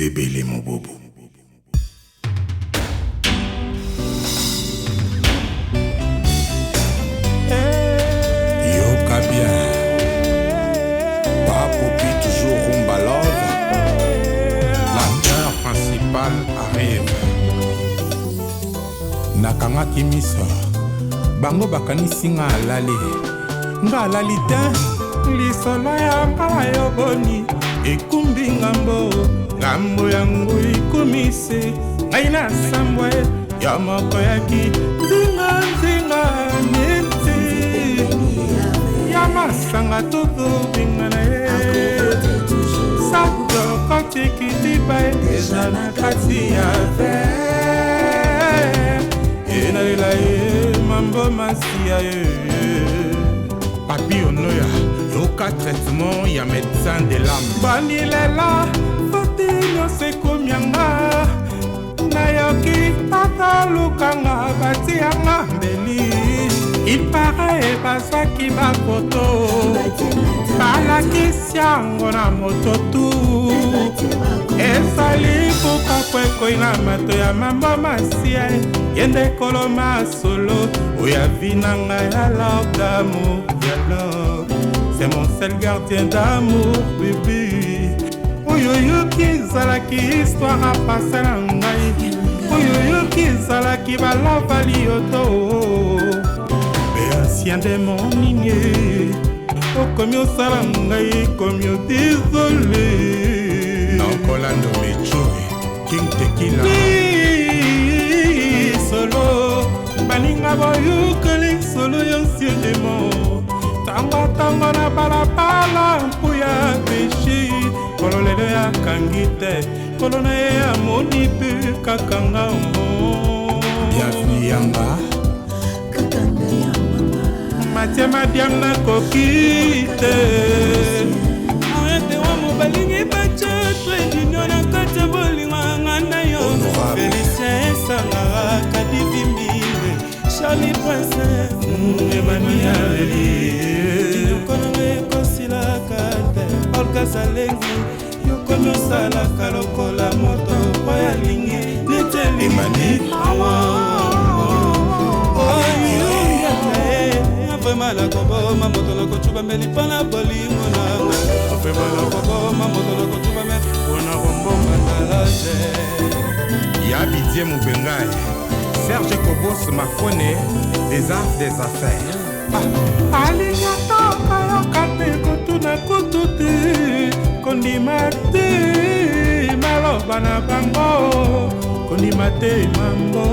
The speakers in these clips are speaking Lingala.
Sebele Mobobo. Yoka bien. Papopi toujours Rumba Love. L'acteur principal arrive. Nakangaki miso. Bango bakanisi nga alali. Nga alali te. Lisolo ya mbala yo boni ekumbi ngambo ngambo yango ekumisi ngai nasambwe yo moko yaki nzinga nzinga neti ya masanga tozobengana ye sakokotikitiba eza na kati ya ver enalela ye mambo masiya ye Papi Onoya, yoka traitement ya médecin de l'âme. Banilela, foti nyonso ekomi yanga. Nayoki tata lukanga batianga mbeli. Il paraît bazwaki bafoto balakisi yango na moto tu ezali kuka kwekoi na mato ya mambo masia ye nde kolo masolo oyo avi na ngai ya love d'amour ya love c'est mon seul gardien d'amour bibi oyo oyoki ezalaki histoire apasa na ngai oyo oyoki ezalaki balavali yoto ancien démon nini okomi osala ngai komi odesole Nonkolando Mechuri, King Tequila. Lisolo baninga boyokeli solo ya ancien démon tangotango na balabala mpuya peshi kolo lelo yakangi te kolo na ye amoni mpe kakanga mo. Bienvenue Yanga. Matie madiam nakoki te ete wa mobalingi batya trendinio na kati ya bolingo nga na yo. Honorable. Félicien esangaka kadivimbile Charlie Prince. Emanialeli. Yokolonga ekosilaka te Olga Salengi yokomi osalaka lokola moto oyo alingi neti Emani. Vraimen nakoboma moto nakocuba mbeli mpo na bolingo nanga vraimen nakoboma moto nakocuba mbeli mpona kombonga tala te. Ya Bidie Moubengai. Serge Kobos Mafone, des arts des affaires. Alinga tokoyoka te kotuna kutu te kondima te maloba na bango kondima te mambo.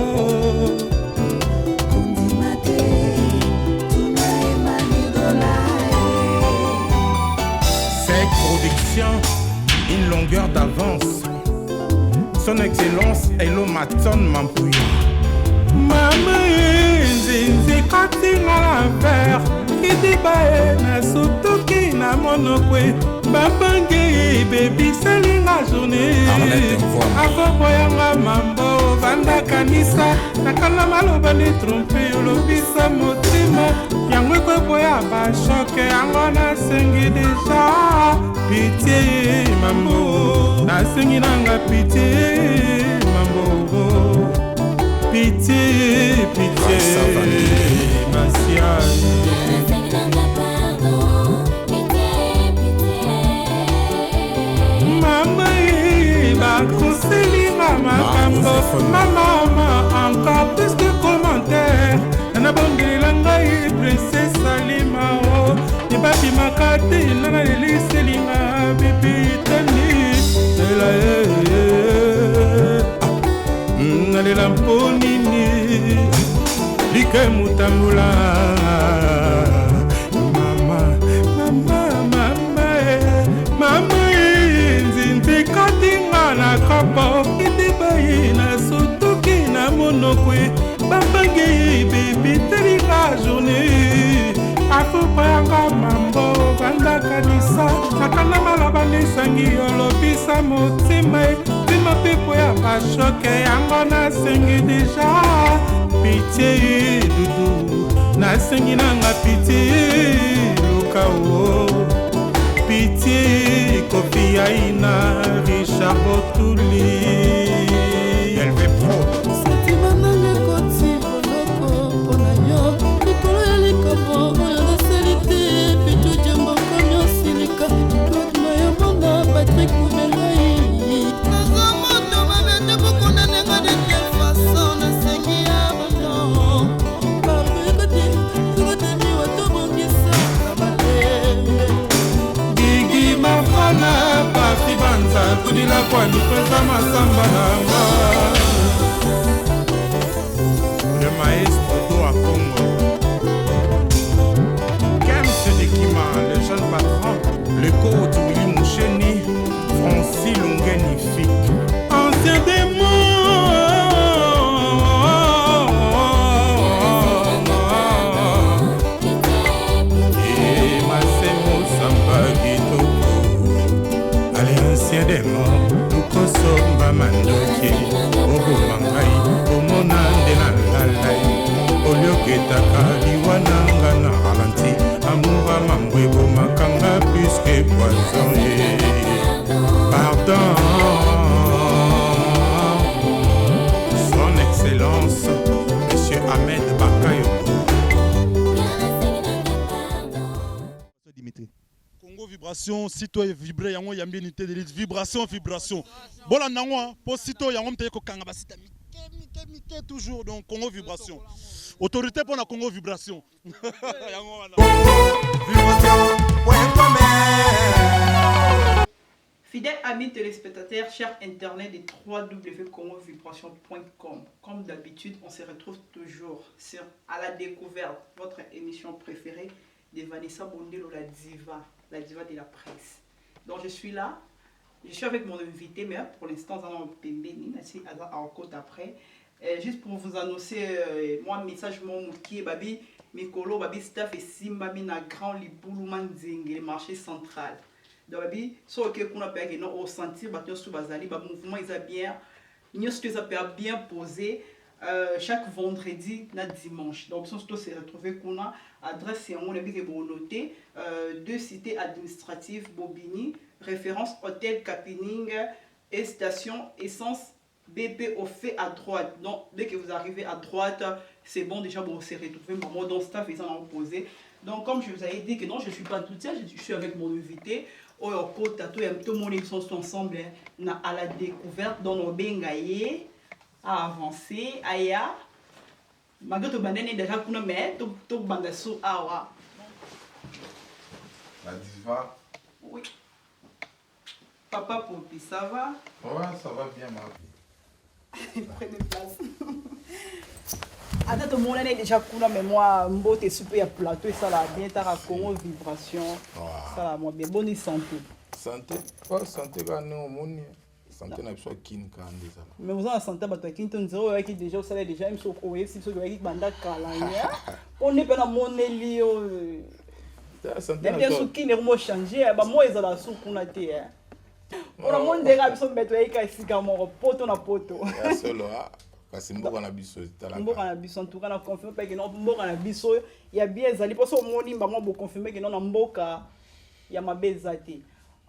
Kondima te, tuna Emanidola. Cette production, une longueur d'avance. Son Excellence Elo Matson Mampouya. Mama nzinzi kotinga na ver kidiba ye nasutuki na monokwe babangi bebiselinga journée. Arlette Mvwama. Akoboyanga mambo vanda kanisa nakala maloba nde trompe olobisa motema yango ekoboya bashoke yango nasengi deja pitie mambo nasengi nanga pitie mambo pitie pitie. Vincent Van Dijk. Masia. Pardon, pitié, pitié. Mama ye bakoselinga makambo mama encore plus de commentaire nana bongelela ngai princesse alima o ebabimaka te nana leliselinga bibi tani lela ye nalela mpo nini like mutambula mama mama mama eh, mama eh, nzinzi katinga na kopo kidibai na sutuki na monokwe babangi bebitelinga journée afupa yanga mambo vanda kanisa nakana maloba nesangi olobisa motema tima mpepo ya bashoke yango nasengi deja pitie dudu nasengi nanga pitie luka o pitie Kofi Aina Richard. Motuli Delve Pro. Santima nanga ekoti boloko mpo na yo likolo ya likambo oyo nasali te. Pitu Jembo komi osilika. Claude Mayomona, Patrik Mubengai, naza moto mabe te, bokona ndenge de telle façon. Nasengi ya pardon, pardon ekoti sokotaniwa, tobongisa na malembe. Gigi Mafana, Papi Banza, Kudila Kwani, Pesa Masamba Nanga. Le maestro Doa Congo. Kems de Kima, le jeune patron. Le coach Willy Moucheni, Francis Lungeni Fik. Ancien démon. Et Masemo Samba Kitoko. Ale ancien démon, lukosomba mandoki. Oboma ngai, omona nde nalalai. Olioketaka liwa nanga na ralenti. Amour ya mambo ebomaka nga plus que poison. Ye. Pardon. Son Excellence, Monsieur Ahmed Bakayoko. Dimitri. Congo Vibration, site oyo vibre yango yambi unité d'élite vibration vibration. Bolanda yango po site oyo yango mte kokanga ba site mike mike mike toujours, donc Congo Vibration. Autorité pour la Congo Vibration. Yango wana. Vibration.com. Fidèles amis téléspectateurs, chers internautes de www.congovibration.com, comme d'habitude, on se retrouve toujours sur À la découverte, votre émission préférée de Vanessa Bondelo, la diva de la presse. Donc je suis là, je suis avec mon invité, mais pour l'instant, nous allons pembeni, encore après. Juste pour vous annoncer, moi, message mon qui est babi, Mikolo, babi staff et Simba, na grand libulu manzenge, le marché central. Donc babi, so ok kuna pe ke no sentir bato nyonso bazali ba mouvement eza bien, nyonso to eza pe bien posé chaque vendredi na dimanche. Donc biso to se retrouver kuna, adresse yango na bike bo noter, deux cités administratives Bobigny, référence hôtel Capining et station essence BP au fait à droite. Donc dès que vous arrivez à droite, c'est bon déjà, bon, on s'est retrouvé, maman, dans staff, ils en ont posé. Donc comme je vous avais dit que non, je ne suis pas toute seule, je suis avec mon invité. Oyo kota to ya tout le monde, ils sont ensemble, hein, na À la découverte dans nos bengaye à avancer aya malgré to bandene déjà kuna, mais to to banda so awa. La diva. Oui. Papa Popi, ça va? Ouais, ça va bien, ma fille. Prenez place. Ata tomonani déjà kuna, mais moi mbote supe ya plateau esala bien taka Congo Vibration. Esala mwa bien. Boni santé? Santé, ouais, santé kaka ndenge omoni. Santé na biso akini kaka nde ezala. Mais oza na santé bato akini to nzela oyo oyaki déjà, osala déjà biso, oyebisi biso oyaki banda kala ya mpo nde mpe namoneli yo. Santé na bien biso. Soki ndenge mo change bamo ezala su kuna te, eh. Mpona mo ndenge biso mbeto oyaki esika moko poto na poto. Ya solo, ah, kasi mboka na biso etalaka. Mboka na biso, en tout cas na confirme mpe keno mboka na biso ya bien ezali mposo omoni bango boconfirme keno na mboka ya mabe eza te.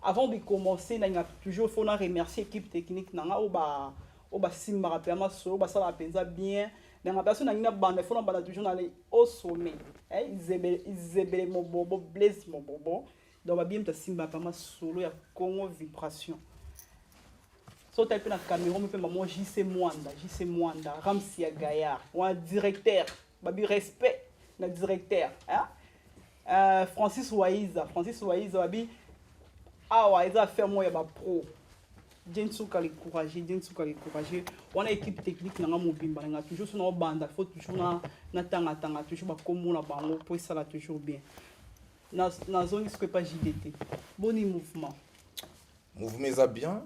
Avant de commencer, nalinga toujours faut na remercier équipe technique na nga oyo ba oyo basimbaka mpe ya masolo, basalaka mpenza bien. Nanga mpe so nangi na banda, faut na banda toujours na au sommet. Eh, Izebele, Izebele Mobobo, Blaise Mobobo, donc babie moto asimbaka mpe masolo ya Congo Vibration. So otali mpe na Cameroun mpe mamo JC Mwanda, JC Mwanda, Ramsi ya Gaillard wana directeur, babi respect na directeur, hein? Francis Waiza, Francis Waiza, babi awa eza affaire moko ya bapro. Jensuka le courageux, Jensuka le courageux wana équipe technique nanga mobimba. Nanga toujours so na obanda, faut toujours na natangatanga toujours bakombo na bango mpo esala toujours bien. Nazongi sikoyo epa JDT. Boni mouvement? Mouvement eza bien,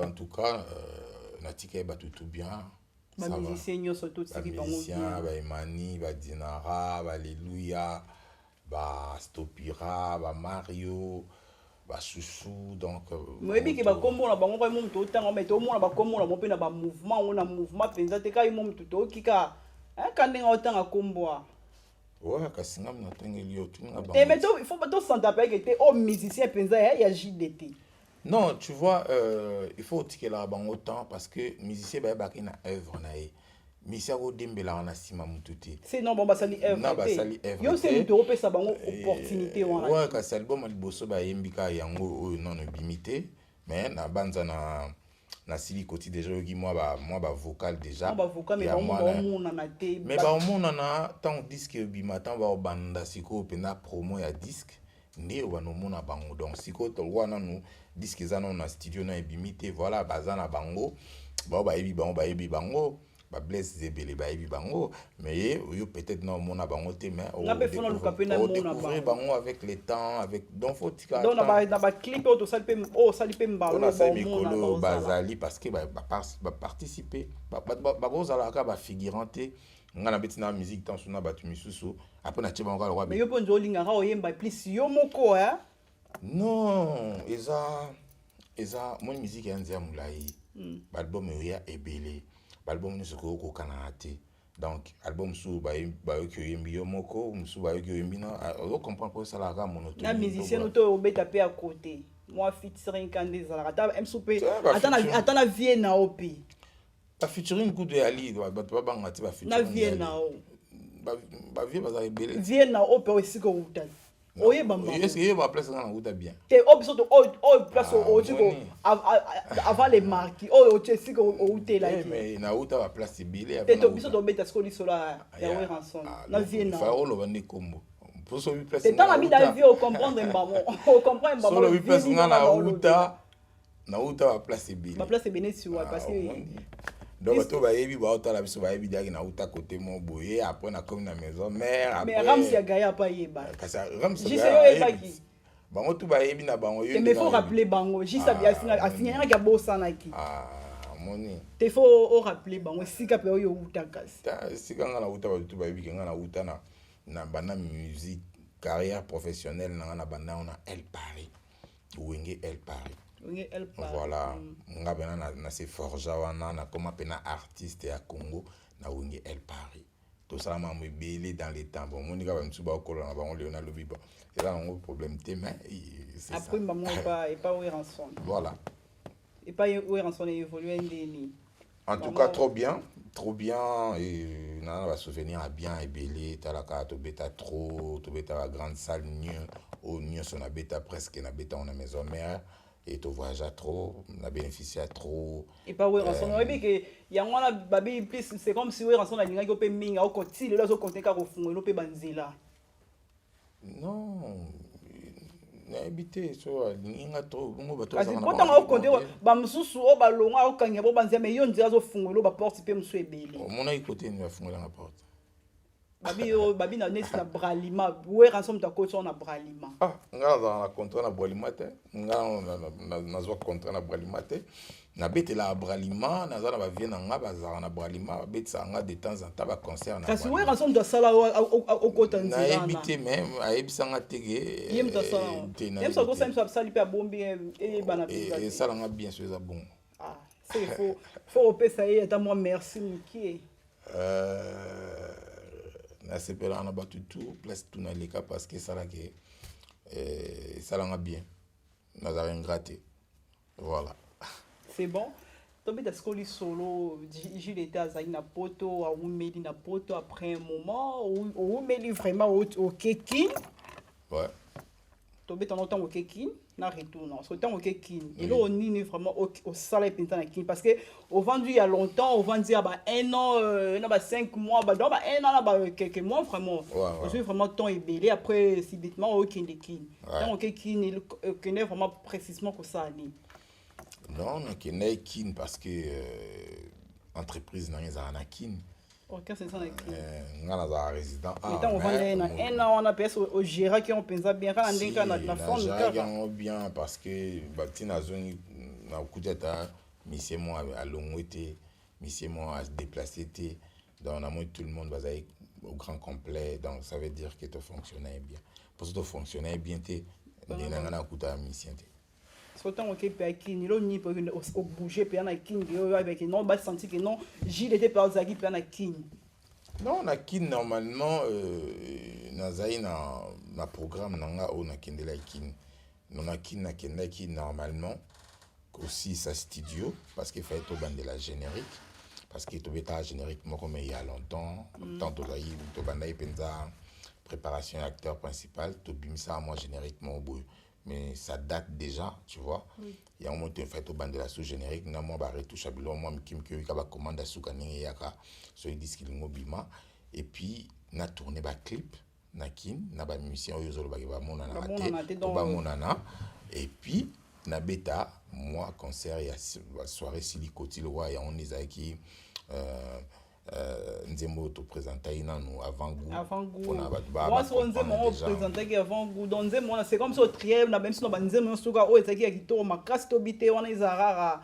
en tout cas natika ye bato tout bien. Bamusicien nyonso totiki bango. Bamusicien, baemani, badinara, baleluya, bastopira, bamario, basusu, donc Moyebi ke bakombo na bango kai mo moto otanga, me tomona bakombo na bango mpe na bamouvement ngo na mouvement mpenza te. Kai mo moto tookika ka ndenge otanga kombo a. Ouais, kasi ngam natangeli yo tuninga. Te, mais il faut tosanta mpe ke te oyo musicien mpenza ya JDT. Non, tu vois, il faut otikelaka bango temps, parce que musicien bayebaki na œuvre na ye. Musicien akodembelaka na nsima motu te. Se non, bon, basali œuvre. Na basali œuvre. Yo se moto opesa bango opportunité wana. Ouais, kasi album ya liboso bayembi kaka yango oyo nano ebimi te, mais na banza na nasili koti déjà, oyoki mwa bavocal déjà. Bavocal, mais baomonana te. Mais baomonana ntango disque ebima, ntango baobanda sikoyo mpenza promo ya disque nde obanda omona bango. Donc sikoyo tolwa nanu disque eza nano na studio na ebimi te. Voilà, baza na bango, bao bayebi bango, bayebi bango, bablaise ebele bayebi bango, mais ye oyo peut-être na omona bango te, mais odécouvrir bango avec le temps, avec, donc faut tika. Donc na baclip oyo tosali mpe, oyo osali mpe mbala. Nasali mikolo, bazali, parce que baparticipe, bakozalaka bafigurant te. Nga nabeti na musique ntanso na bato misusu, après natie bango kaka. Mais yo mpo nzo olingaka oyemba plus yo moko? Non, eza moni musique ya nzela molai. Baalbum eya ebele, baalbum nyonso ekoki kokanana te. Donc album mosusu bayoki oyembi yo moko, mosusu bayoki oyembi na ozocomprendre, mpo esalaka monotonie. Na musicien to obeta mpe ya côté, mwa featuring ka nde ezalaka, ata mso mpe, ata na vie na yo mpe. Bafeaturing kutu eyali, bato babanga te. Na vie na yo. Bavie bazala ebele. Vie na yo mpe, esika outa, oyeba. Oyeba place nga nauta bien. Te, oyo biso, oyo place outi avant les marquis, oyo oti esika outelaki. Mais nauta baplace ebele. Te, biso tobeta sikoyo lisolo ya Werrason na vie na. Oloba nde kombo. Te, ntango abi na vie, ocomprendre mbamo, ocomprendre mbamo. Solobi place nga nauta, nauta baplace ebele. Baplace ebele siwa, parce que Donc bato bayebi, baotala biso, bayebi diaki nauta côté mo boye, après nakomi na maison mère. Mais Rams ya Gaya apa yeba. Kasi Rams oyebaki. Bango tu bayebi na bango. Yo, mais faut rappeler bango juste, asignalaki, abosanaki. Moni. Te, faut orappeler bango esika mpe oyo outa kasi. Esika nga nauta, bato tu bayebi ke nga nauta na banda musique, carrière professionnelle na nga na banda yango na El Paris, Wenge El Paris. Voilà, nga mpena na se forger wana, nakoma mpena artiste ya Congo na Wenge El Paris. Tosala mambo ebele dans les temps. Bon, omoni kaka bamisusu baokola na bango lelo, nalobi bon, eza nango problème te, mais c'est après bango epa Werrason. Voilà. Epa Werrason évolue ndeni? En tout cas, trop bien, trop bien, et nana basouvenir ya bien ebele. Etalaka tobeta trop, tobeta bagrande salle oyo nyonso nabeta, presque nabeta ngo na maison mère, et tovoyagea trop, na bénéficia trop. Epa Werrason, oyebi ke yango wana babi plus, c'est comme si Werrason alingaki mpe mingi, aokoti lelo, azokonte kaka kofungela mpe banzela. Non, nayebi te so alingi nga trop bongo bato. Kasi mpo ntango aokonte bamosusu oyo balongwa, aokangia bo banzela, mais yo nzela azofungela baporte mpe mosusu ebele. Omonaki kote nini bafungelanga porte? Babi oyo babi na neti na Bralima, Werrason moto akoti wana na Bralima. Ah, nga nazala na contrat na Bralima te. Nga nazwa contrat na Bralima te. Nabetelaka Bralima, naza na bavie na nga, bazalaka na Bralima, babetisaka nga de temps en temps baconcert. Kasi Werrason moto asala okota nzela. Nayebi te, mais ayebisanga te ke. Ye moto asala, ye moto akosala, moto asali mpe abombi eyebana. Esalanga bien so eza bongo. Ah, c'est faut opesa ye ata mwa merci mokie. Nasepelaka na bato tout, place tout naleka, parce que esalaki, esalanga bien, nazalaka ingrat te, voilà. C'est bon, tobeta sikoyo lisolo. Gilles ete azali na Poto, awumeli na Poto. Après un moment owumeli vraiment, okeki. Ouais. Tobeta ngo ntango oke Kine na retour. So ntango oke Kine, eloko nini vraiment osala mpenza na Kine? Parce que ovandi ya longtemps, ovandi ya ba un an na ba 5 mois, donc ba un an na ba quelques mois vraiment. Ozwi vraiment temps ebele. Après, subitement okende Kine. Ntango oke Kine, okende vraiment précisément kosala nini? Non, nakendaki Kine parce que entreprise na nga ezalaka na Kine. Orchestre eza na Kine. Nga nazalaka résident. Ntango ovanda na un an wana, peut ogéraki yango mpenza bien kaka ndenge kaka na forme kaka? Yango bien, parce que batina azongi, nakuti ata monsieur mo alongwe te, monsieur mo adéplacé te. Donc namoni tout le monde bazali au grand complet. Donc ça veut dire que tofonctionnait bien. Mposo tofonctionnait bien te, nde na nga nakutaka musicien te. So ntango oke mpe akini, elo nini mpe obouge mpe na Kini oyo avec non basanti ke non, Gilles ete mpe azalaki mpe na Kini? Non, na Kini normalement nazali na programme na nga oyo nakendelaki Kini. Non, na Kin nakendaki normalement kosilisa studio, parce que fallait tobandela générique, parce que tobetaka générique moko, mais il y a longtemps. Tant tozali, tobandaki mpenza préparation ya acteur principal, tobimisaka mwa générique moko boye, mais ça date déjà, tu vois. Yango mo te fallait tobandela sous générique na mwa baretouche ya biloko mwa mike mike, oyika bacommande ya suka ndenge eyaka soki disque elingi obima. Et puis na tourne baclip na Kin na bamusicien oyo ozolobaki bamonanaka Bamonana te, te, po bamonana. Et puis nabeta mwa concert ya soirée Silikoti, lokwa yango nde ezalaki nzembo oyo toprésentaki nanu avant goût. Avant goût. Mpona bato Wana soko nzembo yango bacomprendre déjà. Oprésentaki avant goût. Donc nzembo wana, c'est comme si otrie na biso na banzembo nyonso kaka oyo ezalaki ya kitoko makasi, tobi te wana eza rara,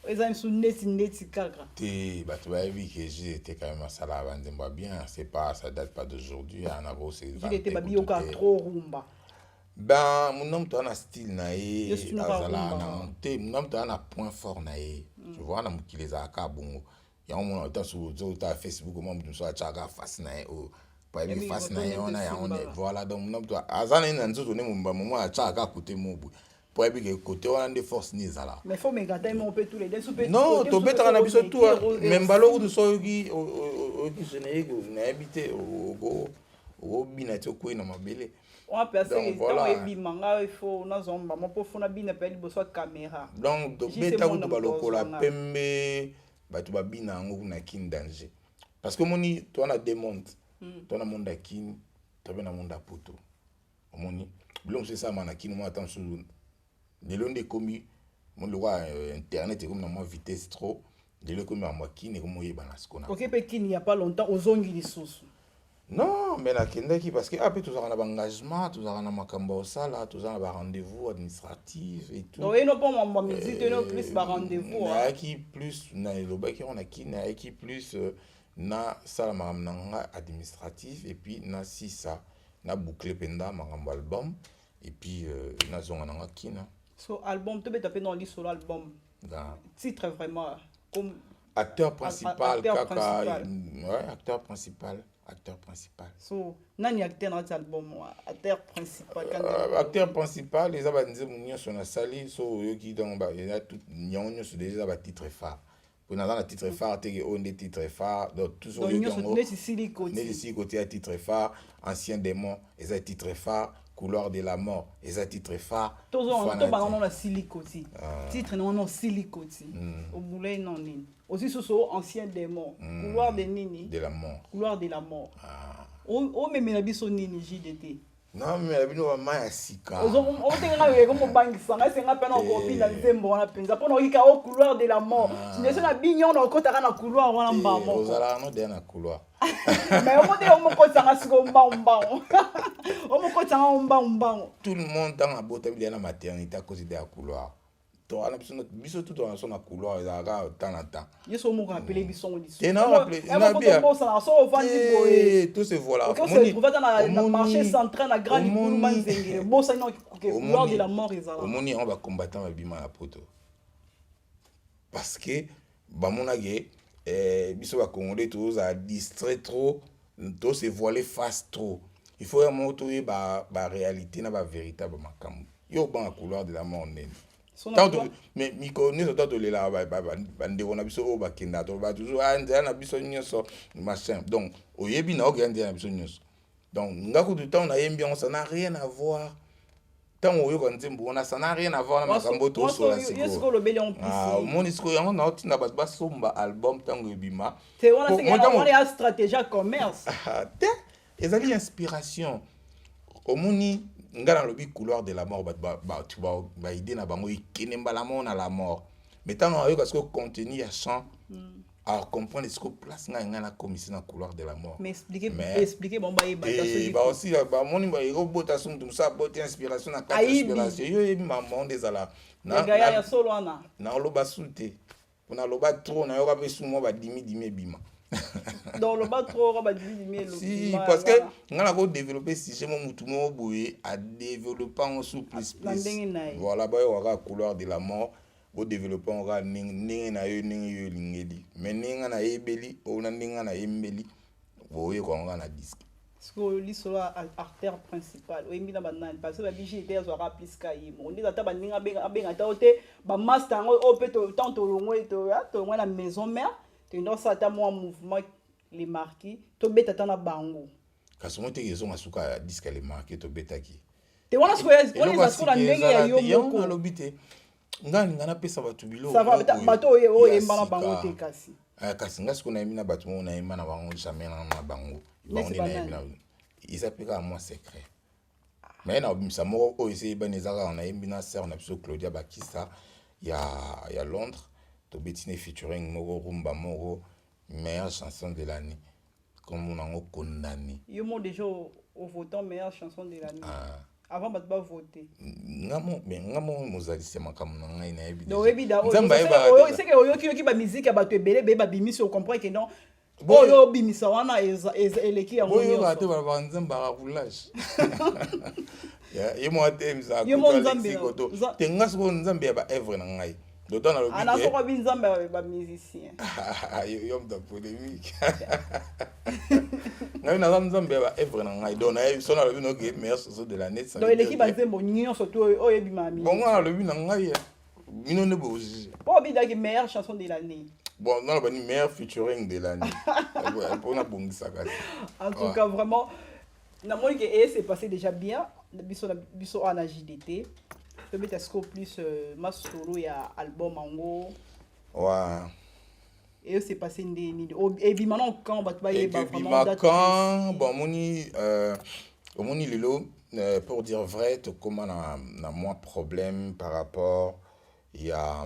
eza misu neti neti kaka. Te, bato bayebi ke JDT quand même asalaka banzembo ya bien. C'est pas, ça date pas d'aujourd'hui, ana bo se JDT babiyoka trop rumba. Ben, muna moto aza na style na ye. Yo sinuka Azalaka rumba. na te, muna moto aza na point fort na ye, tu vois. Na mokili ezalaka bongo. Yango mona ota ota Facebook, omona moto mosusu atiaka face na ye oyo po ayebi Yebi face na ye moto wana nde yango nde. esimbaka. Voilà, donc muna moto aza na ye na nzoto nde momba momo atiaka kaka kote mo boye, po ayebi ke kote wana nde force ni ezalaka. Mais faut meka te moko mpe tous les deux so mpe Non, côté tobetaka na biso omeki, tu, mais mbala okutu so oyoki oyoki générique, nayebi te, okobina ti okwei na mabele. Wana mpe aseke Donc, voilà. ntango ebima nga, il faut nazwa mbama mpo fona bina mpe liboso ya caméra. Donc Jise tobeta Monda kutu moto balokola azwanga. pembe, bato babina yango kuna Kin danger, parce que omoni toa na deux monde, toa na monde ya Kin, to mpe na monde ya Poto. Omoni biloko mosusu esalama na Kin, mwa ata mosusu lelo nde ekomi moni lokwa internet ekomi na mwa vitesse trop. Lelo ekomi makambo ya Kin ekomi oyebana sikoyo na Oke mpe Kini ya pas longtemps, ozongi lisusu. Non, mais nakendaki parce que ape tozalaka na baengagement, tozalaka na makambo ya kosala, toza na barendez-vous administratif et tout. Donc eno mpo mambo ya musique, eno plus barendez-vous, hein. Nayaki plus na elobaki yango na Kini, nayaki plus nasala makambo na nga administratif et puis nasisa na boucle mpenza makambo album et puis nazonga na nga Kina. So album, tobeta mpe na lisolo album. Titre vraiment comme Acteur principal. Acteur Kaka principal. Ouais, acteur principal, acteur principal. So nani acteur na kati ya album acteur principal? Acteur principal eza banzembo nyonso nasali. So oyoki, donc eza yango nyonso déjà eza batitre phare, po naza na titre phare teke oyo nde titre phare. Donc tout Donc oyoki nyonso yango neti sili koti. Neti sili koti ya titre phare, ancien démon eza titre phare, couloir de la mort eza titre phare. Tozonga, tobanga na sili koti, titre na wana osili koti, obulai no nini, ozwi susu ancien démon, couloir de nini? De la mort. Couloir de la mort. Omemela biso nini, JDT? Naomemela bino bama ya sika. Otenga ekomobangisa ngai, senga mpe na okobina nzembo wana mpenza mpo na okika o couloir de la mort. Sindeso na bino na okotaka na couloir wana mbaa moko. Ozalaka no deya na couloir. Mais omo te omokotisanga siko mbangu mbangu, omokotisanga mbangu mbangu. Tout le monde, ntango abotami deya na maternité, akosi deya couloir. To wana biso, biso tout towana so na couloir, ezalaka temps na temps. Ye so moko rapele biso ngo lisusu. Te, na bosana so ovandi boye. Tout se voilà. Oke ose retrouve ata na marché central na grand libulu manzengele, bosani na couloir de la mort ezala. Omoni yango, bacombattant babima na Poto parce que bamonaki biso bacongolais tozala distrait trop, tose voiler face trop. Il faut ya moko toyeba baréalité na bavéritable makambo. Yo obanga couloir de la mort ndeni? Mais mikolo nyonso ta tolelaka bandeko na biso oyo bakendaka, toloba toujours: "Ah, nzela na biso nyonso," machin. Donc oyebi na okeya nzela na biso nyonso. Donc nga kutu ntango nayembi yango, ça n'a rien à voir. Ntango oyoka nzembo wana, ça n'a rien à voir na makambo tosola. Sikoyo omoni sikoyo yango naotinda bato basomba album ntango ebima. Stratégie ya commerce. Te, ezali inspiration. Omoni nga nalobi couloir de la mort, bato baide na bango ekende mbala moko na la mort. Mais ntango ayoka sikoyo contenu ya chant, acomprendre sikoyo place ngai nakomisi na couloir de la mort. Mais expliquer bon bayeba. Baosi bamoni ekobota so moto mosu aboti inspiration na kati inspiration. Yo oyebi mama nde ezala. Ya solo wana. Naoloba su te, mpo naloba trop, nayoka mpe su mwa badimi dimi ebima. Donc loba trop, badimi dimi. Si, parce que nga na kodéveloppe sujet mo, mutu moko boye adéveloppe yango su plus plus. Voilà, bayoka kaka couloir de la mort, bodéveloppe yango kaka ndenge na yo, ndenge yo elingeli. Mais ndenge nga nayebeli oyo na ndenge nga nayembeli, boyoka yango kaka na disque. Sikoyo lisolo ya artère principale oyembi na banani? Parce que babi JT azwaka plus ka ye moko, nde ata baninga abenga ata yo te, bamaster yango oyo mpe tant tolongwe, tolongwe na maison mère, tokenda kosala ata mwa mouvement Les Marquis, tobeta ata na bango. Kasi omoi teke ezonga suka ya disque Les Marquis tobetaki. Te, wana sikoyo wana eza sikoyo na ndenge ya yo moko. Nalobi te, ngai alinga napesa bato biloko. Bato oyo oyemba na bango te kasi. Kasi ngai sikoyo nayembi na bato moko, nayemba na bango jamais na bango. Bango nde nayembi na, eza mpe kaka mwa secret, mais na obimisa moko oyo esi eyebani, eza kaka nayembi na sœur na biso Claudia Bakisa ya Londres. Tobeti ne featuring moko, rumba moko, meilleure chanson de l'année, kombo nango Condamné. Yo mo déjà ovotant meilleure chanson de l'année? Ah. Avant bato bavote? Nga mo mozalisi ya makambo na ngai, nayebi. Nzambe ayebaka. Seke oyoki yoki bamusique ya bato ebele ebele babimisi, ocomprend ke non, oyo obimisa wana eleki yango. Boyoka te, balobaka Nzambe aka roulage, ye moko atelemisa te. Nga sikoyo Nzambe ya baœuvre na ngai. Dotan nalobi. Anasokobi Nzambe ya bamusicien. Yo moto ya polémique. Ngai naza Nzambe ya baœuvre na ngai, donc nayebi so nalobi noke meilleure chanson de l'année. Donc eleki banzembo nyonso to oyo ebima. Bongo nalobi na ngai, bino nde bojuge. Po obidaki meilleure chanson de l'année. Bon, naloba ni meilleur featuring de l'année mpona bongisaka. En tout cas, vraiment, namoni ke eye s'est passé déjà bien. Biso na biso awa na JDT, tobeta sikoyo plus masolo ya album yango. Eyo s'est passé nde nini? Ebima na quand? Bato bayeba. Ebima quand? Bon, omoni, omoni lelo, pour dire vrai, tokóma na mwa problème par rapport ya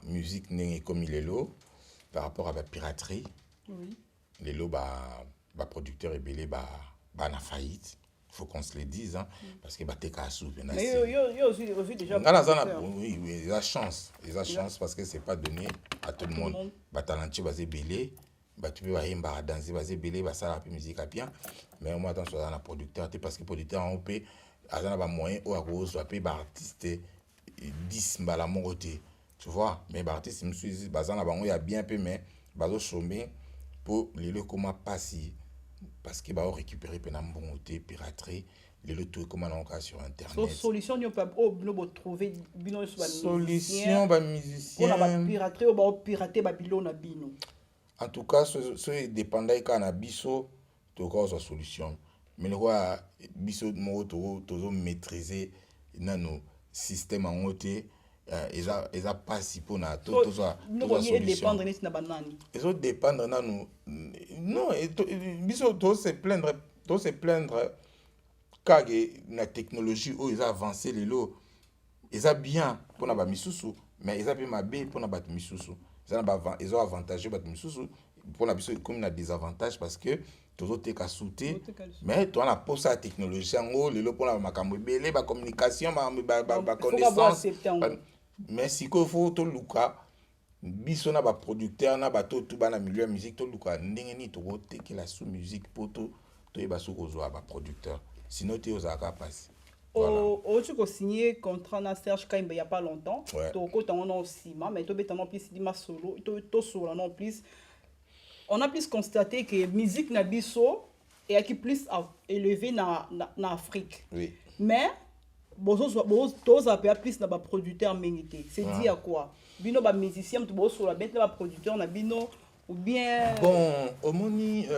musique ndenge ekomi lelo, par rapport à bapiraterie. Lelo baproducteur ebele bana faillite, faut qu'on se le dise, hein, parce que bateka su. Nga naza na, oui, eza chance, eza chance, parce que c'est pas donné à tout le monde. Batalentueux baza ebele, bato mpe bayembaka danse baza ebele, basalaka mpe musique ya bien, mais omoi ata mosu aza na producteur te, parce que producteur yango mpe aza na bamoyen oyo akozwa mpe baartiste 10 mbala moko te, tu vois. Mais baartiste mosusu baza na bango ya bien mpe, mais bazosome mpo lelo ekóma mpasi, parce que baorécupérer mpe na mbongo te. Piraterie lelo to ekóma nango kaka sur internet. So, solution nini oyo bino botrouve, bino nyonso? Solution, bamusicien mpona bapiraterie oyo baopirate babilo na bino? En tout cas, so edépendaki kaka na biso, tokoka kozwa solution, mais lokola biso moko tozomaîtrise nano système yango te, eza mpasi mpona tozwa. Dépendre neti na banani? Ezodépendre nanu, non, biso tose plaindre, tose plaindre kaka na technologie oyo eza avancé lelo. Eza bien mpona bamisusu, mais eza mpe mabe mpona bato misusu. Eza na eza avantage bato misusu, mpona biso ekomi na désavantage, parce que tozoteka su te. Mais toza na posa ya technologie yango lelo mpona makambo ebele, bacommunication, baconnaissance. Mais sikoyo fo toluka biso na baproducteur na bato tu bana milieu ya musique, toluka ndenge nini tokotekela su musique mpo toyeba soki kozwa baproducteur, sinon te ozalaka mpasi. Outi kosigner contrat na Serge Kaimba il y a pas longtemps. Tokota ngo na nsima, mais tobeta non plus dima solo, tosola non plus. On a plus constaté que musique na biso eyaki plus élevé na Afrique, mais tozala mpenza plus na baproducteur mingi te. C'est dit à quoi? Bino bamusicien moto bosola bien te na baproducteur na bino ou bien? Bon, omoni,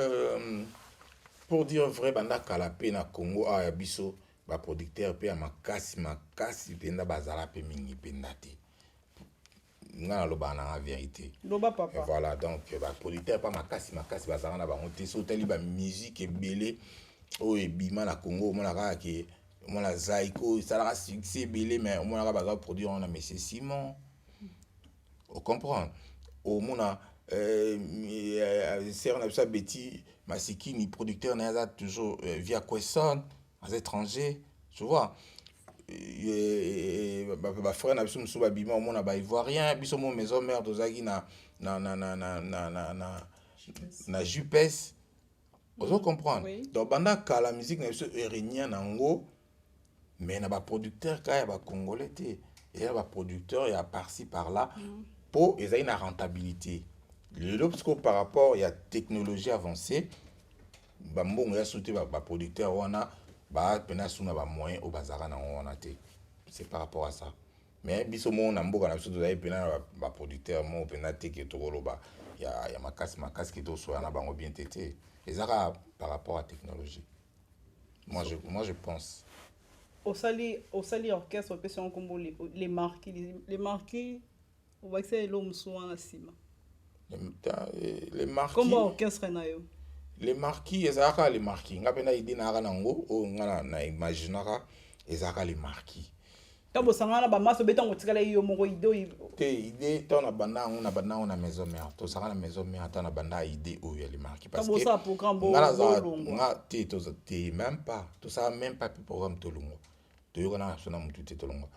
pour dire vrai, banda kala mpe na Congo awa ya biso, baproducteur mpe ya makasi makasi mpenza bazala mpe mingi mpenza te. Nga nalobaka nanga vérité. Loba, papa. Voilà, donc baproducteur mpa makasi makasi bazalaka na bango te. So otali bamusique ebele oyo ebima na Congo, omona kaka ke omona Zaiko esalaka succès ebele, mais omonaka baza produire wana monsieur Simon, ocomprendre? Omona sere na biso abeti Masikini, producteur na ye aza toujours via Quesson, aza étranger, tu vois. Bafrère na biso mosusu babima, omona baivoirien. Biso mo maison mère tozalaki na jupes, ozo comprendre? Donc banda kala musique na biso erenia nango, mais na baproducteur kaka ya bacongolais te, eya baproducteur ya par-ci par-là, mpo ezali na rentabilité. Lelo sikoyo, par rapport ya technologie avancée, bambongo ya su te, baproducteur wana bapena su na bamoyen oyo bazalaka nango wana te. C'est par rapport à ça. Mais biso moko na mboka na biso, tozali mpena na baproducteur moko mpena te ke tokoloba ya makasi makasi ke tosoya na bango bien te. Te, eza kaka par rapport à technologie, moi je pense. Osali orchestre, opesi yango nkombo Les Marquis. Les Marquis, obakisa elo mosusu wana nsima? Les Marquis. Nkombo orchestre na yo. Les Marquis ezalaka Les Marquis. Nga mpe na idée nayaka nango oyo nga na imaginaka, ezalaka Les Marquis. Ntango bosangana na bamasi, obe ntango otikala yo moko, idée? Te, idée, ntango na banda yango, na banda yango na Maison Mère. Tozalaka na Maison Mère ntango na banda idée oyo ya Les Marquis. Parce que bosala programme? Nga te, te, même pas, tosala même pas mpe programme. Tolongwa, toyokana na biso na motu te, tolongwa.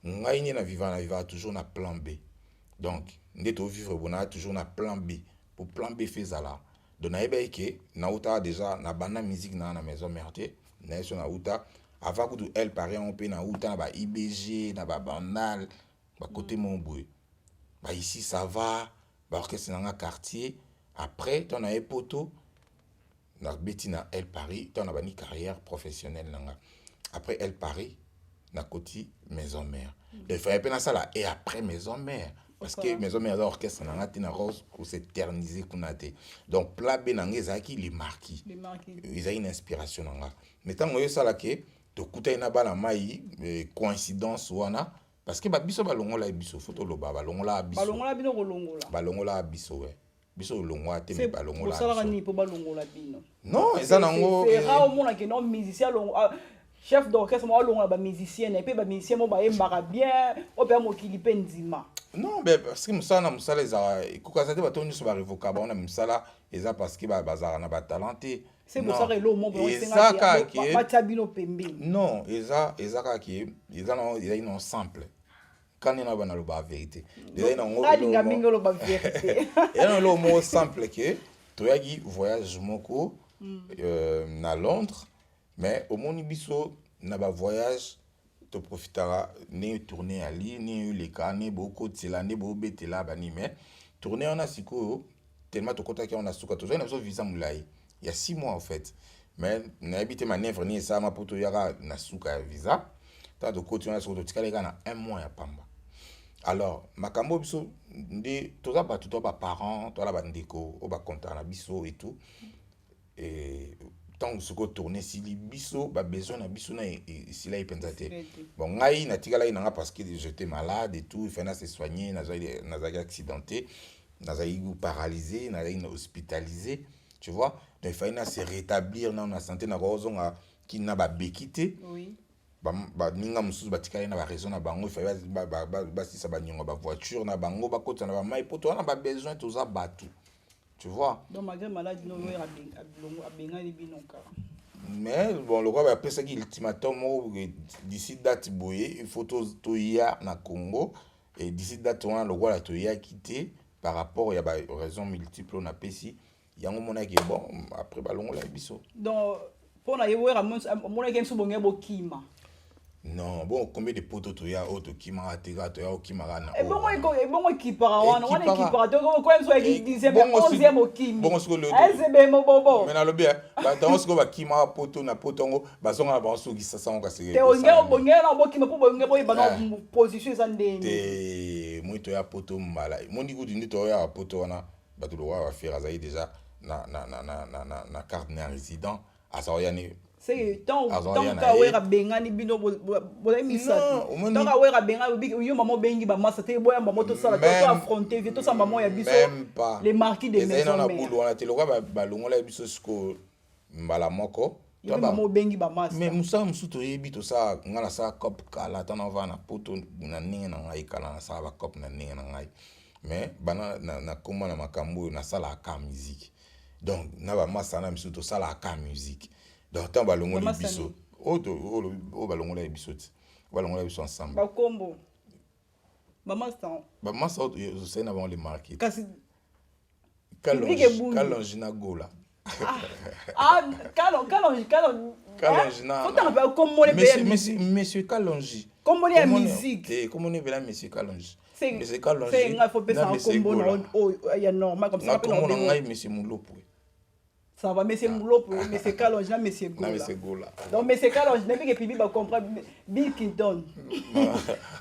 Ngai nde na vivaka, na vivaka toujours na plan B. Donc nde tovivre bona toujours na plan B, po plan B fe ezala. Donc nayebaki ke nautaka déjà na banda musique na na Maison Mère te. Naye so nauta avant kutu El Paris yango mpe, nauta na ba IBG, na babandal, bakote moko boye, baici ça va, baorchestre nanga quartier. Après, ntango naye Poto, nabeti na El Paris. Ntango na bandi carrière professionnelle nanga après El Paris, nakoti Maison Mère. Donc il fallait mpe nasala et après Maison Mère, parce que Maison Mère eza orchestre nanga te, na kos'éterniser kuna te. Donc plan B na nga ezalaki Les Marquis. Ezalaki na inspiration na nga. Mais ntango oyo esalaki, tokutani na bana mai, coïncidence wana, parce que babiso balongola biso, fo toloba, balongola biso. Balongola bino kolongola? Balongola biso, we biso olongwa te, me balongola. Bosalaka nini mpo balongola bino? Non, eza nango. Rare omonake no musicien, chef d'orchestre mo alongola bamusicien na ye mpe, bamusicien mo bayembaka bien, oyo mpe ya mokili mpe ndima. Non, mais parce que mosala na mosala ezalaka, ekokasa te. Bato nyonso barevoka bango na misala, eza parce que bazalaka na batalent te. Se bosaka eloko moko batia bino pembeni? Non, eza kaka ke eza ezalaki nango simple. Kani na bana loba vérité. Ezali nango alinga mingi oloba vérité. Eza na eloko moko simple ke toyaki voyage moko na Londres. Mais omoni, biso na bavoyage toprofitaka ndenge tournée ali, ndenge oleka, ndenge bokotela, nde bobetela bani. Mais tournée wana sikoyo, tellement tokɔtaki yango na suka, tozwaki na biso visa molai ya 6 mois en fait. Mais nayebi te manœuvre nini esalama mpo toyaka na suka ya visa. Ntango tokoti wana sikoyo, totikali kaka na un mois ya pamba. Alors makambo biso nde toza bato, to baparent, toala bandeko oyo bakontaka na biso et tout. Ntango sikoyo tournée esili, biso babesoin na biso na esilaki mpenza te. Bon, ngai natikalaki nanga parce que j'étais malade et tout, il fallait se soigner. Nazalaki accidenté, nazalaki paralysé, nazalaki hospitalisé, tu vois. Donc il fallait na se rétablir nano na santé, nakozonga kini na babeki te. Baninga mosusu batikali na baraison na bango, ifai basisa baniongo, bavoiture na bango, bakota na bamai, po toza na babesoin, toza bato, tu vois. Donc malgré maladie no oyo, abengani bino kaka? Mais bon, lokola bapesaki ultimatum moko, d'ici date boye il faut toya na Congo, et d'ici date wana, lokola toyaki te par rapport ya baraison multiple oyo napesi yango, monaki bon, après balongolaki biso. Donc mpo na ye wera, omonaki biso bonge bokima? Non, bon, combien de poto toya oyo tokimaka te? Kaka toya okimaka na Ebongo ekipaka wana ekipaka te. Koya biso yaki 10e, 11e, okimi. Bongo sikoyo ezebe mobobo. Mais nalobi, batango sikoyo bakimaka poto na poto yango, bazonga na bango soki sasango kasi. Te, bonge na bokima mpo bonge boyeba na position eza ndeni. Te, moi toya poto mbala mondi kutu nde toyaka poto wana, bato lokola baFerre azali déjà na carte na résident, aza oya ni. Ntango awera abengani bino, bozali misato. Ntango awera abengani yo, mama obengi bamasa te, boyamba mo tosala, to affronter vie, tosala mamo ya biso, Les Marquis de Maison. Na bulu wana te, lokola balongola biso sikoyo mbala moko. Mama obengi bamasa. Mais mosala mosusu toyebi, tosala. Ngai nasala cop kala, ntango navaa na poto na ndenge na ngai kala, nasala bacop na ndenge na ngai. Mais bana nakóma na makambo oyo, nasalaka ka musique. Donc na bamasa na biso, tosalaka ka musique. Donc ntango balongoli biso, oyo balongolaki biso ti balongolaki biso ensemble. Bakombo bamasa? Bamasa oyo tosali na bango, Les Marquis. Kasi Kalongi na Gola. Ah, Kalonji, Kalonji. Kalonji na. Faut t'en kombo le monsieur, monsieur, monsieur Kalonji. Kombo ya musique. Eh, kombo ne bela monsieur Kalonji. Monsieur Kalonji. C'est nga faut pesa kombo na oh ya normal comme ça. Na kombo na ngai monsieur Mulopo. Ça va, monsieur Mulopo, monsieur Kalonji, na monsieur Gola. Na monsieur Gola. Donc monsieur Kalonji, nabi que pibi ba comprendre Bill Clinton.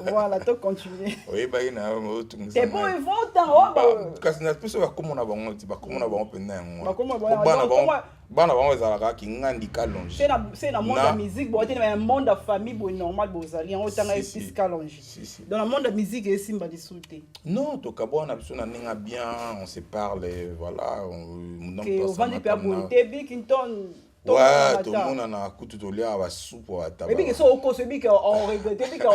Voilà, to continuer. Oui, ba ina otungisa. C'est bon, ils vont tant oh. Kasi na biso ba kombo na bango ti ba kombo na bango penda yango. Ba kombo na bango. Bana bango ezalaka kingandi Kalonji. C'est na monde ya musique, bo te na monde ya famille bo normal bozali yango tanga epis Kalonji. Dans le monde ya musique esimba lisusu te. Non, tokabwana biso na ndenge bien, on se parle, voilà, on ovandi mpe aboye te Bill Clinton. Ouais, tomonana kutu toliaka basupu ata ebiki so okoso ebiki oregrete ebiki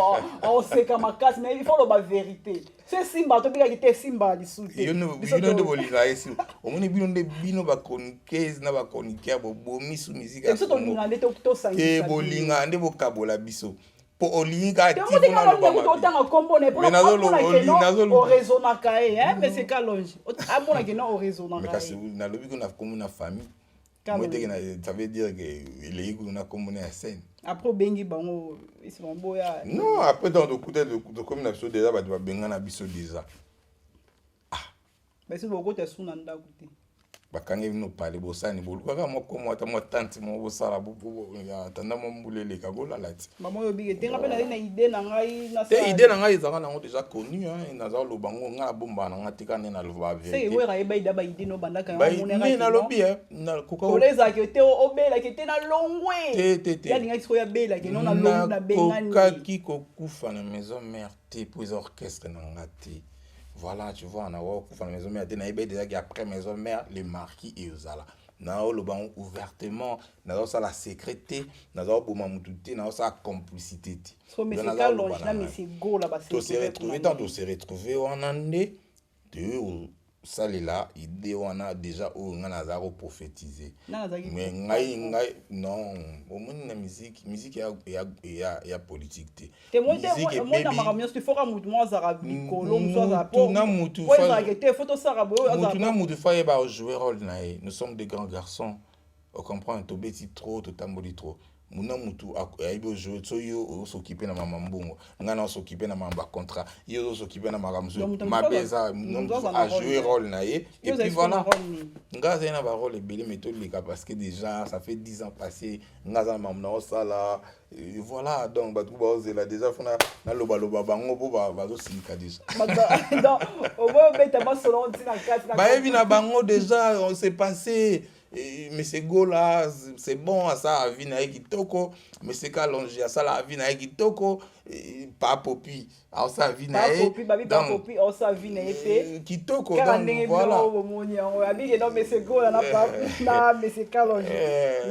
oseka makasi mais il faut loba vérité so esimba tobikaki te esimba lisusu te bino nde bolingaka esimba omoni bino nde bino bachroniqueuse na bachroniqueur bobomi su musique biso tolinga nde tosangisa te bolinga nde bokabola biso po olingi kaka otanga kombo na ye mpona oraisonnaka ye mais c'est Kalonji amonaki no oraisonnaka kasi nalobi kuna kombo na famille moi teke na ça veut dire que eleki kuna kombo na ya scène après obengi bango boya non après donc tokuta tokomi na biso déjà bato babengana biso déjà. Ah, basi bokota su na ndako te. Bakangi bino pale bosani bolukaka moko mwa ata mwa tante moko bosala atanda mwa mbula eleka bolala ti. Mama oyo obike te nga mpe nazali na idée na ngai. Te, idée na ngai ezalaka nango déjà connu, naza koloba ngo ngai nabombaka na ngai te kaka nde naloba vérité. Ayeba ida ba idée no bandaka. Yango nalobi olezalaki te obelaki te na longwe. Te te te. Yalingaki sikoyo abelaki no na longwe na bengani. Nakokaki kokufa na maison mère te po eza orchestre na nga te. Voilà, tu vois, na kokufa na maison mère te, nayebi déjà ki après maison mère le marquis ezala. Naoloba ngo ouvertement, nazosala secret te, nazoboma mutu te, nazosala complicité te. Tose retrouve tant tose retrouve wana nde tosalela idée wana déjà oyo ngai naza koprophétise. Mais ngai non, omoni na musique, musique ya politique te. Temona makambo nyonso ifoka mutu moko azalaka likolo, mosu azala ezalaka te fo tosala boye. Mutu na mutu fa yeba jouer rôle na ye. Nous sommes des grands garçons, ocomprendre? Tobeti trop, totamboli trop. Muna mutu ayebi ojouer. So yo ozokipe na mama mbongo, ngai na osokipe na mama bacontrat, ye ozokipe na makambo mosusu mabe eza ajouer rôle na ye. Et puis voilà, ngai azali na barôle ebele, mais toleka parce que déjà ça fait 10 ans passé. Ngai aza na makambo na osala, voilà. Donc bato baozela déjà fo nalobaloba bango mpo bazosilika déjà. Obeta masolo ntina kati. Bayebi na bango déjà, on s'est passé. Monsieur Gola, c'est bon, asala vie na ye kitoko. Monsieur Kalonji asala vie na ye kitoko. Pa Popi asala vie na ye. Popi osala vie na ye mpe kitoko. Kaka ndenge bino bomoni yango abike. Donc monsieur Gola na monsieur Kalonji.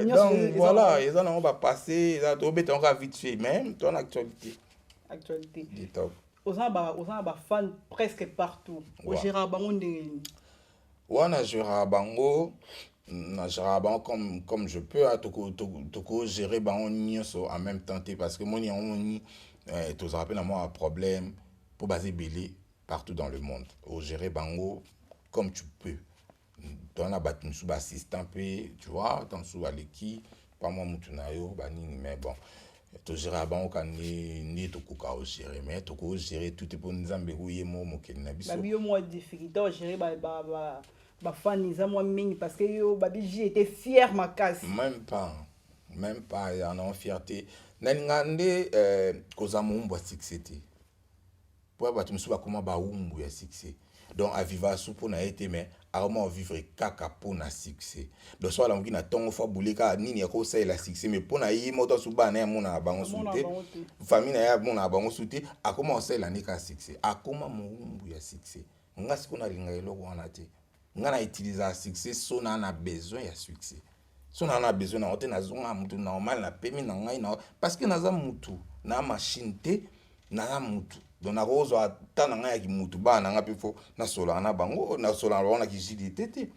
Donc voilà, eza nango bapassé, eza tobeta yango kaka vite fait, mais to na actualité. Actualité. Top. Oza na bafan presque partout, ogéraka bango ndenge nini? Wana géraka bango, na géraka bango comme je peux. Toko gérer bango nyonso en même temps te parce que moni yango moni tozalaka mpe na mwa problème mpo baza ebele partout dans le monde. Ogérer bango comme tu peux. Toza na bato mosusu baassistant mpe, tu vois, ntango mosusu baleki pa mwa mutu na yo banini, mais bon, togéraka bango ka nde tokoka ogérer, mais tokogérer tout te mpo Nzambe koye mo mokili na biso. Babi yo mwa difficulté ogérer bafani eza mwa mingi parce que yo babi j était fier makasi. Même pas, même pas ya na fierté. Nalinga nde kozala mowumbu ya succès te mpo bato mosusu bakóma bawumbu ya succès. Donc aviva su mpo na ye te, mais akoma ovivre kaka mpo na succès. Donc so alamuki na ntongo fo abule kaka nini ya kosalela succès, mais mpo na ye moto asu bana na ye amonaka bango su te, famille na ye amonaka bango su te, akoma kosalela nde kaka succès, akoma mowumbu ya succès. Nga sikoyo nalinga eloko wana te. Nga na utilisaka succès so na besoin ya succès. So na besoin nango te, nazonga mutu normal, napemi na ngai na parce que naza mutu na machine te, naza mutu. Donc nakozwa ata na ngai ya kimutu, bana na ngai mpe fo nasolaka na bango, nasolaka na bango na kijidi te te,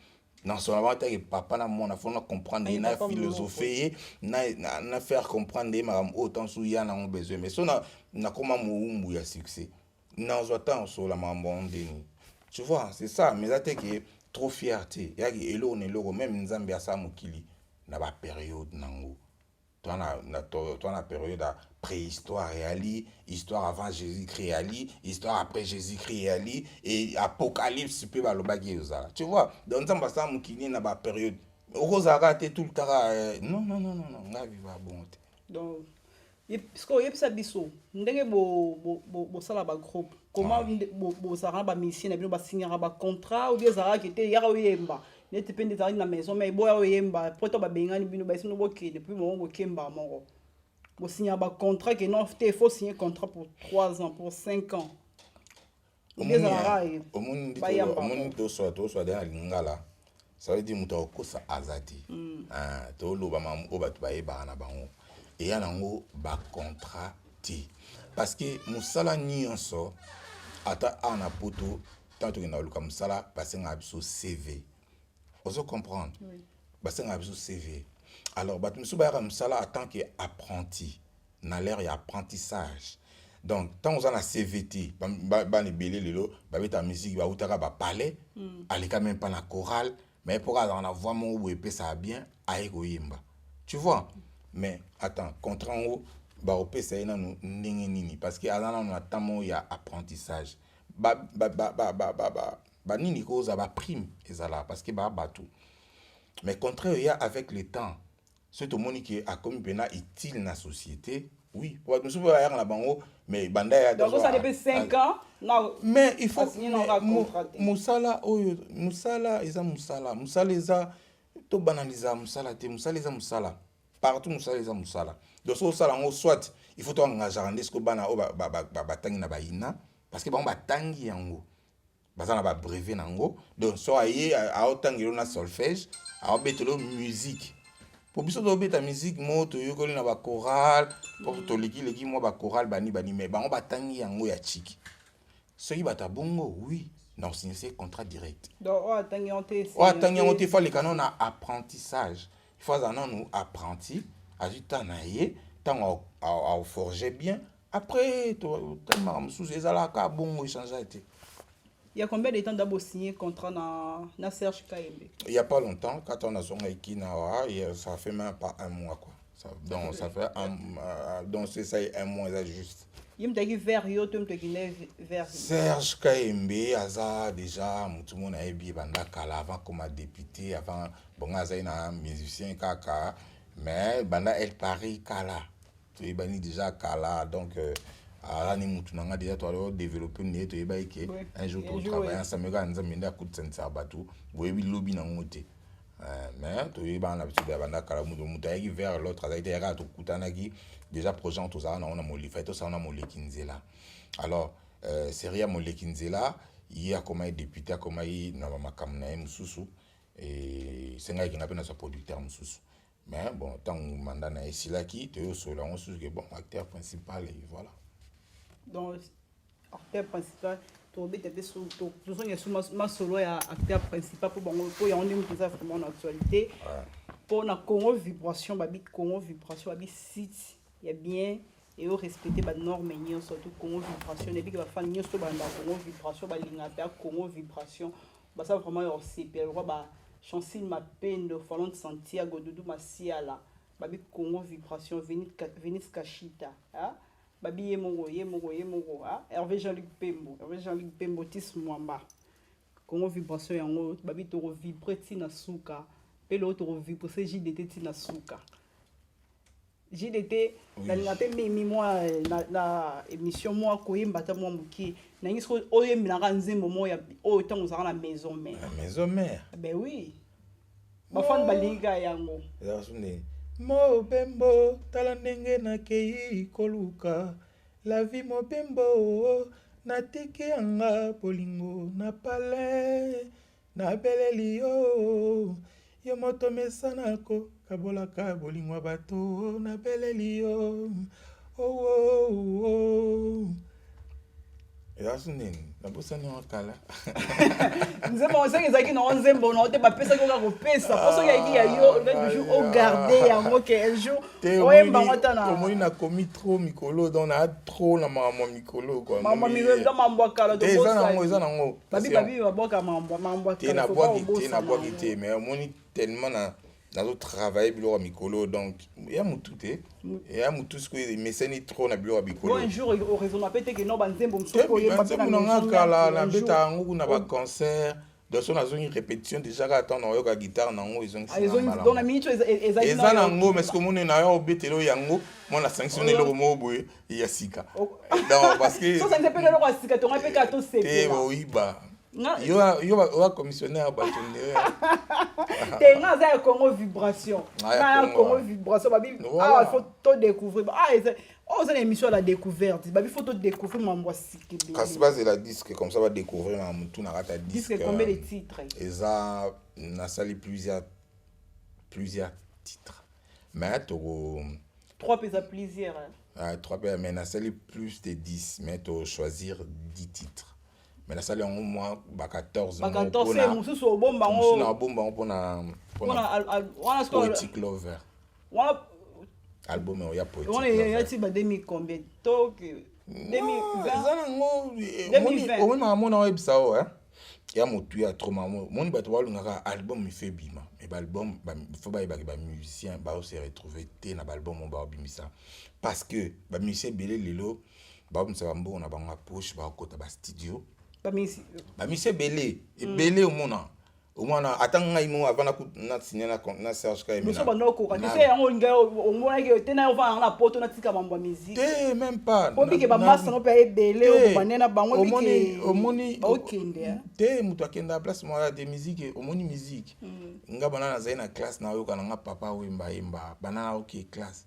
nasolaka bango taki papa na mwana. Fo na comprendre ye, na philosophe ye, na faire comprendre ye makambo oyo ntanso ya nango besoin. Mais so nakóma mowumbu ya succès, nazwa ntango osola makambo yango ndeni, tu vois, c'est ça. Mais eza te ke Trop fier te. Eyaki eloko na eloko, meme Nzambe asala mokili na ba periode nango. Toa na, na, to, toa na periode ya préhistoire eyali, histoire avant Jésus-Christ eyali, histoire après Jésus-Christ eyali, et apocalypse pe balobaki ezala. Tu vois? Donc Nzambe asala mokili na ba periode. Okozala kaka te tout le temps kaka, eh, non, non, non, non, non, ngai viva bongo te. Donc, sikoyo oyebisa biso ndenge bosala ba groupe, comment bozalaka na ba musicien na bino, basignaka ba contrat ou bien ezalaka ke te yaka oyemba neti mpe nde ezalaki na maison mais boya oyemba po to babengani bino bayesi bino bokende mpe bango bokemba moko, bosignaka ba contrat ke non te, faut signer contrat pour 3 ans, pour 5 ans? Omoni, toswa na lingala, ça veut dire moto akokosa aza te. Ah, toloba makambo oyo bato bayebaka na bango, eya nango bacontrat te, parce que mosala nyonso, ata awa na Poto, ntango tokenda koluka mosala, basengaka biso CV. Ozo comprendre? Oui. Basengaka biso CV. Alors bato mosusu bayaka mosala en tant que apprenti, na l'ère ya apprentissage. Donc ntango oza na CV te, bana ebele lelo babetaka musique, bautaka bapalais, aleka même pas na chorale, mais mpo azalaka na voix moko boye epesaka bien, aye koyemba, tu vois. Mais attends, contrat yango bakopesa ye nanu ndenge nini? Parce que aza nanu na temps moko ya apprentissage. Banini kozala baprime ezalaka parce que baa bato, mais contrat oyo ya avec le temps, soki tomoni ke akomi mpena utile na société, oui. Po bato mosusu mpe bayaka na bango, mais banda ya Donc osali mpe 5 ans na Mais il faut asigné na kaka contrat te. Mosala oyo, mosala eza mosala, mosala eza, tobanaliza mosala te. Mosala eza mosala partout, mosala eza mosala. Donc soki osala yango, soit il faut toengageaka nde sikoyo bana oyo batangi na baina, parce que bango batangi yango, baza na babrevet nango. Donc so aye, aotangela na solfège, aobetela musique. Po biso tobeta musique mo toyokoli na bachoral, po tolekileki mwa bachoral bani bani, mais bango batangi yango ya chiki. Soki bato ya bongo, oui, na osigner contrat direct. Donc oyo atangi yango te? Oyo atangi yango te, faut aleka nano na apprentissage. Il faut azala nanu apprenti, azwi temps na ye, ntango aoforge bien, après totalemaka mosusu. Ezalaka bongo, échange te. Il y a combien de temps d'abord signé contrat na Serge Kayembe? Il y a pas longtemps, quand on a son Kinawa, ça fait même pas un mois quoi. Ça, donc ça fait un, donc c'est ça, un mois c'est juste. Ye moto ayaki vers yo to moto akende vers ye? Serge Kayembe aza déjà motu moko nayebi banda kala, avant koma député, avant bongo azali na musicien kaka, mais banda El Paris kala, toyebani déjà kala. Donc aza ni mutu na nga déjà, toalo développer nde toyebaki ke un jour totravaille ensemble. Kaka Nzambe nde akutisanisaka bato, boyebi lobi nango te. Mais toyebana na biso banda kala. Moto moto ayaki vers l'autre azalaki te, kaka tokutanaki déjà. Projet tozala nango na molifa, tosala na Moleki Nzela. Alors série ya Moleki Nzela, ye akomaki député, akomaki na bamakambo na ye mosusu, esengaki nga mpe nazwa producteur mosusu. Mais bon, ntango mandat na ye esilaki, toyosolola yango susu ke bon, acteur principal, et voilà. Donc acteur principal, tobeta mpe, tozonga su masolo ya acteur principal, mpo bango, mpo yango nde moto eza vraiment na actualité mpo na Congo Vibration. Babi Congo Vibration, babi site ya bien eyo respecte banorme nyonso to Congo Vibration. Nayebi ke bafani nyonso to balanda Congo Vibration, balingaka mpe ya Congo Vibration, baza vraiment ya osepela lokwa ba Chancine Mapendo, Falonte Santiago, Dudu Masiala. Babi Congo Vibration, Venise Kashita, ah? Babi ye moko, ye moko, ye moko, ah? Hervé Jean-Luc Pembo, Hervé Jean-Luc Pembo, Tis Mwamba. Congo Vibration yango, babi tokovibre ntina suka mpe loo tokovibre se JDT ntina suka. JDT, nalinga mpe mimi mwa na émission mwa koyemba ata mwa moke. Nangi soki oyembelaka nzembo moko oyo ntango ozalaka na Maison Mère. Na Maison Mère? Ben oui, bafani balingi kaka yango. Ezalaka so ndenge mobembo, tala ndenge nakei koluka la vie, mobembo natiki yanga bolingo na palais, nabeleli yo, yo moto mesana kokabolaka bolingo ya bato, nabeleli yo, oh, oh, oh. Ezalaki nini? Nabosani yango kala. Nzembo soki ezalaki nango nzembo nango te, bapesaki oka kopesa mpo soki ayaki ya yo, olingaki toujours ogarde yango ke un jour oyemba yango ata na Omoni, nakomi trop mikolo, donc naa trop na makambo ya mikolo quoi. Mambo ya kala. Eza nango, eza nango. Babi babi babwaka mambo ya kala. Nabwaki te, nabwaki te, mais omoni, tellement na nazotravaille biloko ya mikolo, donc ya motu te, ya motu sikoyo emesani trop na biloko ya bikolo. Un jour oraisonna pe te ke no banzembo mosusu oyemba? Banzembo nanga kala, nabeta yango kuna baconcert. Donc so nazongi répétition déjà, kaka ntango naoyoka guitare nango, ezongisi. Eza nango, mais soki omoni na yo obetela oyo yango mwana asangisi na eloko moko boye ya sika, donc parce que te oyiba yo oya commissionnaire ya bato nde. Te, nga aza ya Congo Vibration, nga ya Congo Vibration. Babi awa faut to découvrir. Ah, oyo oza na émission ya la découverte, babi faut to découvrir mambo ya sika ebele. Kasi bazela disque, comme ça badécouvrir na motu na kati ya disque. Combien de titres? Eza, nasali plusieurs titres, mais toko Trois mpe eza plusieurs. Ah, trois mpe, mais nasali plus de 10, mais to choisir 10 titres, mais nasali yango mwa ba 14. Ba 14 mosusu obomba yango. Na obomba yango mpona Poetic Lover. Wana album oyo ya Poetic. Wana yati ba 2000 combien to? Eza nango, omoni, makambo na oyebisa oyo ya motu ya trop. Moni bato balingaka album ife ebima, mais baalbum faut bayebaki bamusicien baose retrouver te na baalbum oyo baobimisa, parce que bamusicien ebele lelo baobimisa bambongo na bango ya poche, baokota bastudio. Bamusicien ebele ebele, omona, omwana ata ngai mo avant na signé na Serge Kayembe. Biso banda okoka te se yango ngai omonaki te na ovanda na poto, natika mambo ya musique. Te, même pas. Po bike bamasa no mpe ebele oyo bande na bango. Omoni, omoni. Baokende. Te, moto akenda place moko te. Musique, omoni, musique, nga bana nazali na classe, nayoka na nga Papa Wemba yemba. Bana naoke classe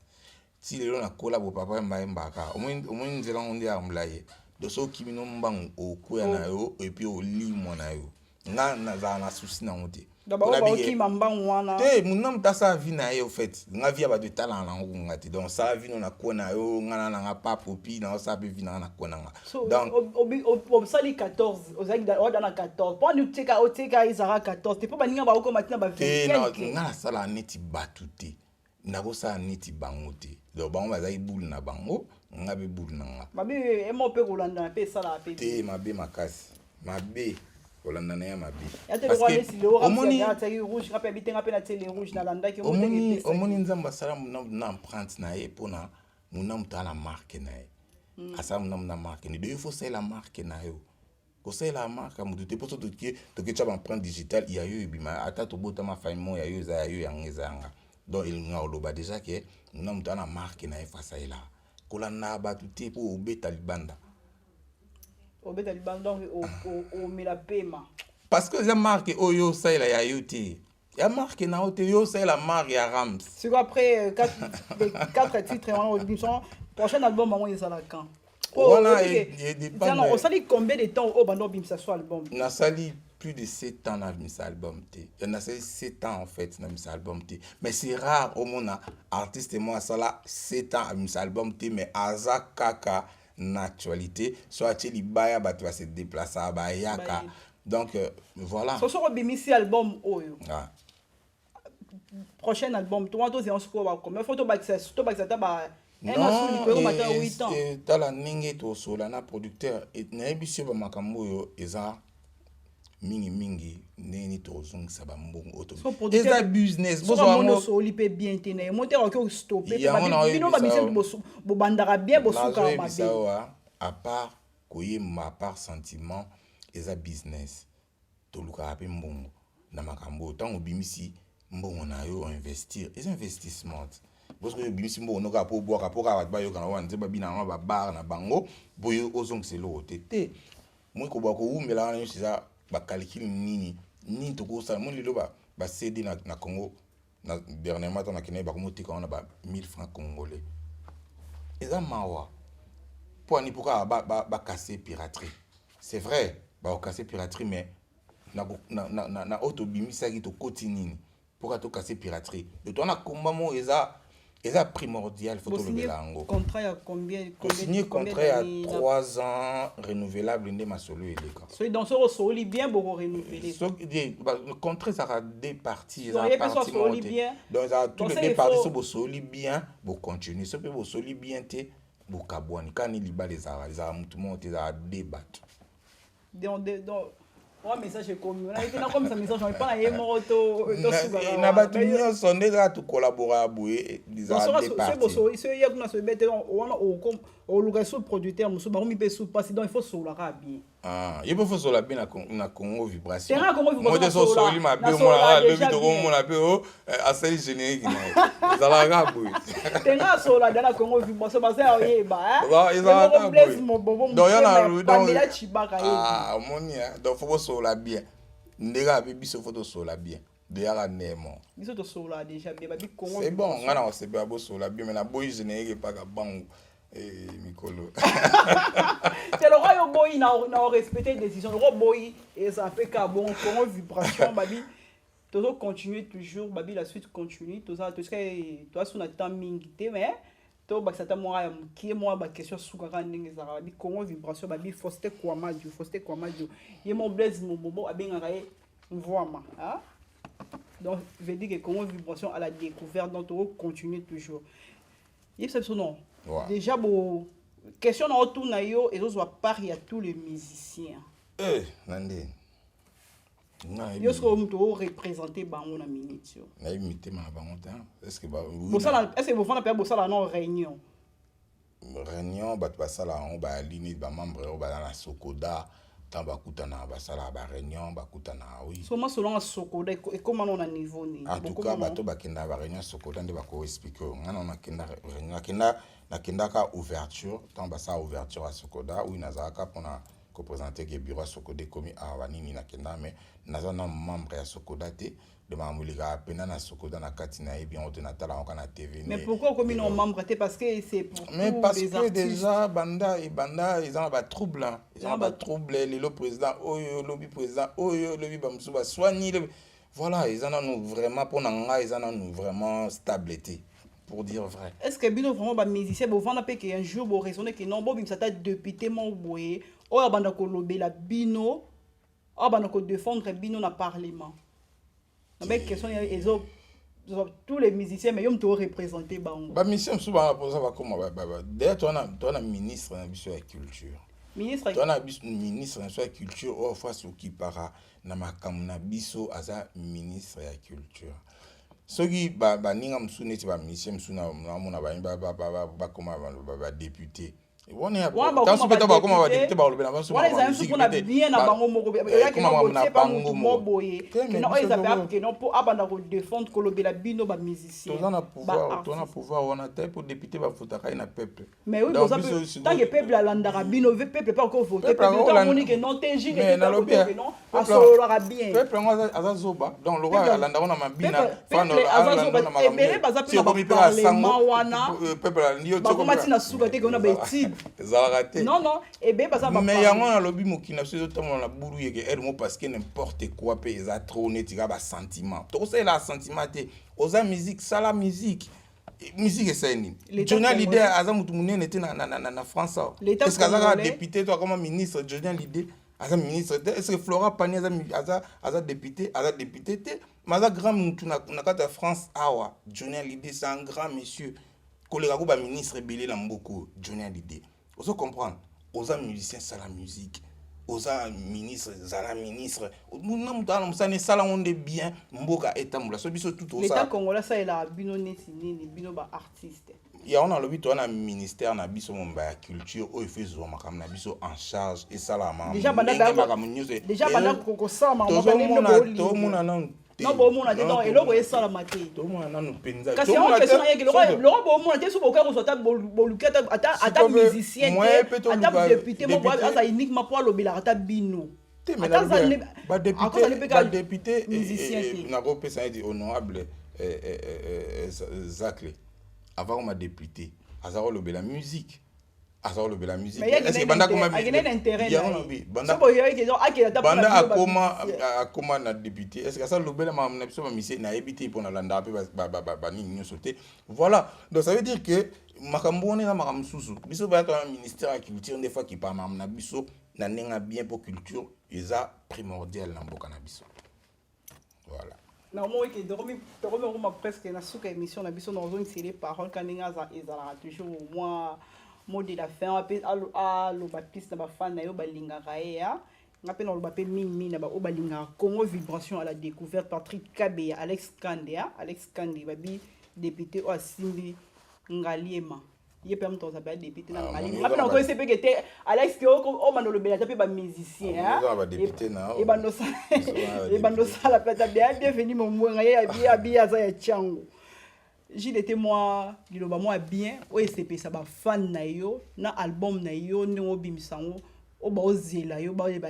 ti lelo nakola bo, Papa Wemba yembaka. Omoni nzela ngo nde ya molaye, donc soki okimi no mbangu, okwea na yo et puis olimwa na yo. Nga nazala na souci nango te. Bakima mbangu wana. Te, muna moto asala vie na ye. Au fait, nga vie ya bato etalaka nango kunga te, donc sala vie no na ko na yo. Nga na nanga pa popi na osala mpe vie nanga na ko nanga. Donc osali 14, ozalaki oda na 14 mpo ani otieka, otieka ezalaka 14 te mpo baninga bakokoma ntina ba 20. Nga nasalaka neti bato te, nakosala neti bango te. Donc bango bazalaki bule na bango, nga mpe bule na nga. Mabe emo mpe kolandana mpe esalaka mpe. Te, mabe makasi, mabe kolanda na ya mabe. Omoni, Nzambe asala na empreinte na ye mpona mona moto aza na marque na ye. Asala mona na marque ne, donc il faut osalela marque na yo, kosalela marque ya motu te. Mpo so toke toketya baempreinte digitale ya yo, ebima ata tobotama famille moko, ya yo eza ya yo, yango eza yanga. Donc elinga oloba déjà ke mona moto aza na marque na ye, faut asalela. Kolanda bato te mpo obeta libanda. Obeta libanda, donc omela pema. Parce que eza marque oyo osalela ya yo te, ya marque na yo te, yo osalela marque ya Rams. Siko après quatre titres wana, obimisa prochain album yango ezala quand? Wana osali combien de temps oyo banda obimisa so album? Nasali plus de 7 ans nabimisa album te. Nasali 7 ans en fait nabimisa album te, mais c'est rare omona artiste mo asala 7 ans abimisa album te, mais aza kaka na actualité. So atie libaya, bato base déplaça, bayaka. Donc voilà. So soki obimisi album oyo, prochain album to wana tozela sikoyo bacombien? Faut tobakisa ata ba Non, tala ndenge tosola na producteur, nayebisi yo bamakambo oyo eza mingimingi, ndenge nini tozongisa bambongo oyo. Eza business. Osoli mpe bien te na ye mo te, okoki ostopper. Bino bamisi bobandaka bien, bosukaka mabe. À part koyemba, à part sentiment, eza business. Tolukaka mpe mbongo na makambo oyo. Ntango obimisi mbongo na yo, investir eza investissement. Bosoki obimisi mbongo no kaka mpo obwaka, mpo kaka bato bayokana wana nzembo, babina yango babar na bango boye, ozongisa eloko te te. Moi kobwa kowumela wana nyonso eza bacalcul. Nini nini tokosala? Moi lelo baCD na Congo, na dernièrement ntango nakendaki, bakomoteka wana ba 1000 francs congolais. Eza mawa mpo ani? Mpo kaka bacasser piraterie. C'est vrai, bakocasser piraterie, mais na oyo tobimisaki, tokoti nini mpo kaka tocasser piraterie? Donc towana komba moko eza. Eza primordial, faut tolobela yango. Contrat ya combien? Tosigné contrat ya 3 ans renouvelable, nde masolo eleka. Soki donc soki osoli bien, boko renouveler. Soki contrat ezalaka deux parties, ezalaka partie moko te. Donc ezalaka tous les deux parties. So bosoli bien, bocontinue. So mpe bosoli bien te, bokabwani. Kani libala ezalaka motu moko te, ezalaka deux bato. Donc wa message ekomi, nayebi nakomisa message epa na ye moko to na bato nyonso nde kaka tokolabora boye. Soki ye kuna soki te wana, oluka sous producteur mosusu, bakomi mpe sous pasi. Donc il faut solaka bien. Ye mpe faut sola bien na Congo Vibration. Mote so osoli mabe, omonaka lobi tokomona mpe o asali générique na ye, ezalaka boye. Tenga asola da na Congo Vibration, baza ya oyeba. Ezalaka boye. Donc ya na Chibaka. Omoni, donc faut bosola bien ndenge ape biso faut tosola bien deyaka ndemo. Biso tosola déjà bien, babi Congo. C'est bon, nga na kosepela bosola bien, mais naboyi générique epaka bango mikolo. Te, lokwa yo boyi na respecter décision, lokwa boyi eza mpe ka bon. Congo Vibration, babi tozo continuer toujours, babi la suite continue. Toza tosika, toza so na temps mingi te, mais tobakisa ata mwa ya mokie, mwa baquestion sukaka ndenge ezalaka. Babi Congo Vibration, babi Faustin Kwamadio, Faustin Kwamadio ye mo Blaise Mobobo abengaka ye Mvwama. Donc veut dire que Congo Vibration à la découverte, donc toko continuer toujours. Yebisa biso non. Déjà bo question na otuna yo ezozwa part ya tous les musiciens. Eh, na ndeni? Yo soki moto oreprésente bango na minute yo. Nayebi mitema na bango te. Est-ce est ce bofanda mpenza, bosala no réunion? Réunion, bato basala yango bayali neti bamembre oyo baza na Sokoda. Ntango bakutana, basalaka baréunion, bakutana, oui. So masolonga Sokoda ekóma no na niveau nini? En tout cas, bato bakendaka baréunion Sokoda nde bakoexpliquer oyo. Ngai na nakenda réunion, nakendaka ouverture. Ntango basala ouverture ya Sokoda, oyo nazalaka mpona koprésenter ke bureau ya Sokoda ekomi awa, banini, nakenda. Mais naza na membre ya Sokoda te. De makambo elekaka mpena na Sokoda na kati, nayebi yango te, natala yango kaka na TV. Mais pourquoi okomi na membre te? Parce que c'est pour Mais parce que déjà banda ebanda, eza na batrouble, eza na batrouble. Lelo président oyo, lobi président oyo, lobi bamosusu baswani. Voilà, eza nanu vraiment, mpo na ngai, eza nanu vraiment stable te, pour dire vrai. Est ce que bino vraiment bamusicien bovanda mpe ke un jour boraisonne ke non, bobimisa ata député moko boye oyo abanda kolobela bino, oyo abanda kodéfendre bino na parlement? Na question ezo tous les musiciens, mais yo moto oreprésente bango. Bamusicien mosusu banga mposa bakoma. D'ailleurs toza na ministre na biso ya culture. Ministre. Toza na biso ministre na biso ya culture oyo fo asokipaka na makambo na biso. Aza ministre ya culture. Soki baninga mosusu neti bamusicien mosusu namona bayi bakoma badéputé wana, mpe bakoma badéputé, balobela. Wana ezali mosusu mpona bien na bango moko, eyaki botie mutu mo boye keno oyo eza mpe keno mpo abanda kodéfendre, kolobela bino bamusicien. Toza na pouvoir, toza na pouvoir wana te, mpo député bafutaka ye na peuple. Mais oui, boza tant que peuple alandaka bino, peuple mpe akovote, peuple amoni ke non te, Gilles non, asololaka bien. Peuple yango aza zoba, donc lokwa alandaka na mabina. Ebele baza mpe na baparlement wana, bakoma ntina suka te kona baétude. Ezalaka te. Non, non, ebele baza. Mais yango nalobi, mokili na biso ezotambola na bulu yeke ere mo, parce que n'importe quoi mpe eza trop, neti kaka basentiment. Tokosalela sentiment te. Oza musique, sala musique. Musique esali nini? Johnny Hallyday aza motu monene te na France awa? Est ce que aza kaka député to akoma ministre? Johnny Hallyday aza ministre te. Est ce que Flora Pani aza député? Aza député te, mais aza grand mutu na kati ya France awa. Johnny Hallyday, c'est un grand monsieur koleka ko baministre ebele na mboka oyo. Johnny Hallyday, ozo comprendre? Oza musicien, sala musique. Oza ministre, zala ministre. Na moto ana mosala, esala yango nde bien, mboka etambola. So biso tu L'état congolais asalelaka bino neti nini, bino baartiste? Yango nalobi, toza na ministère na biso momba ya culture oyo efo ezwa makambo na biso en charge, esalama ndenge makambo nyonso. Déjà banda kosala. Tomona nanu. Non, bomona te, donc eloko esalama te. Tomona nanu mpenza. Kasi yango question nayeke, loko bomona te, so bokoya kozwa ata boluki ata musicien te, ata député moko aza uniquement mpo alobelaka ata bino. Badéputé nakopesa neti honorable Zacle, avant koma député, aza kolobela musique. Aza kolobela musique. Est-ce que banda akoma banda akoma akoma na député, est-ce que aza lobela makambo na biso bamusiciens? Nayebi te, mpo nalandaka mpe banini nyonso te. Voilà, donc ça veut dire que makambo wana eza makambo mosusu. Biso bayaka na ministère ya culture nde fa kipa makambo na biso na ndenge ya bien, mpo culture eza primordial na mboka na biso. Voilà. Normalement ke tokomi okoma presque na suka émission na biso. Nazongisele parole ka ndenge ezalaka toujours, mwa mot de la fin mpe aloba plus na bafans na yo balingaka ye. Ya nga mpe naloba mpe mingimingi na baoyo balingaka Congo Vibration à la découverte, Patrick Kabeya, Alex Kande, Alex Kande babi député oyo asimbi Ngaliema. Ye mpe moto azala député na Ngaliema. Nga mpe nakoyese mpe ke te, Alex, ke omanda olobela ata mpe bamusicien ebanda osala mpe ata bien. Bienvenu Momwenga, ye abi aza ya Tiango JDT. Mwa liloba mwa bien oyo esepelisa bafans na yo na album na yo, ndenge obimisa yango, oyo baozela yo, bayeba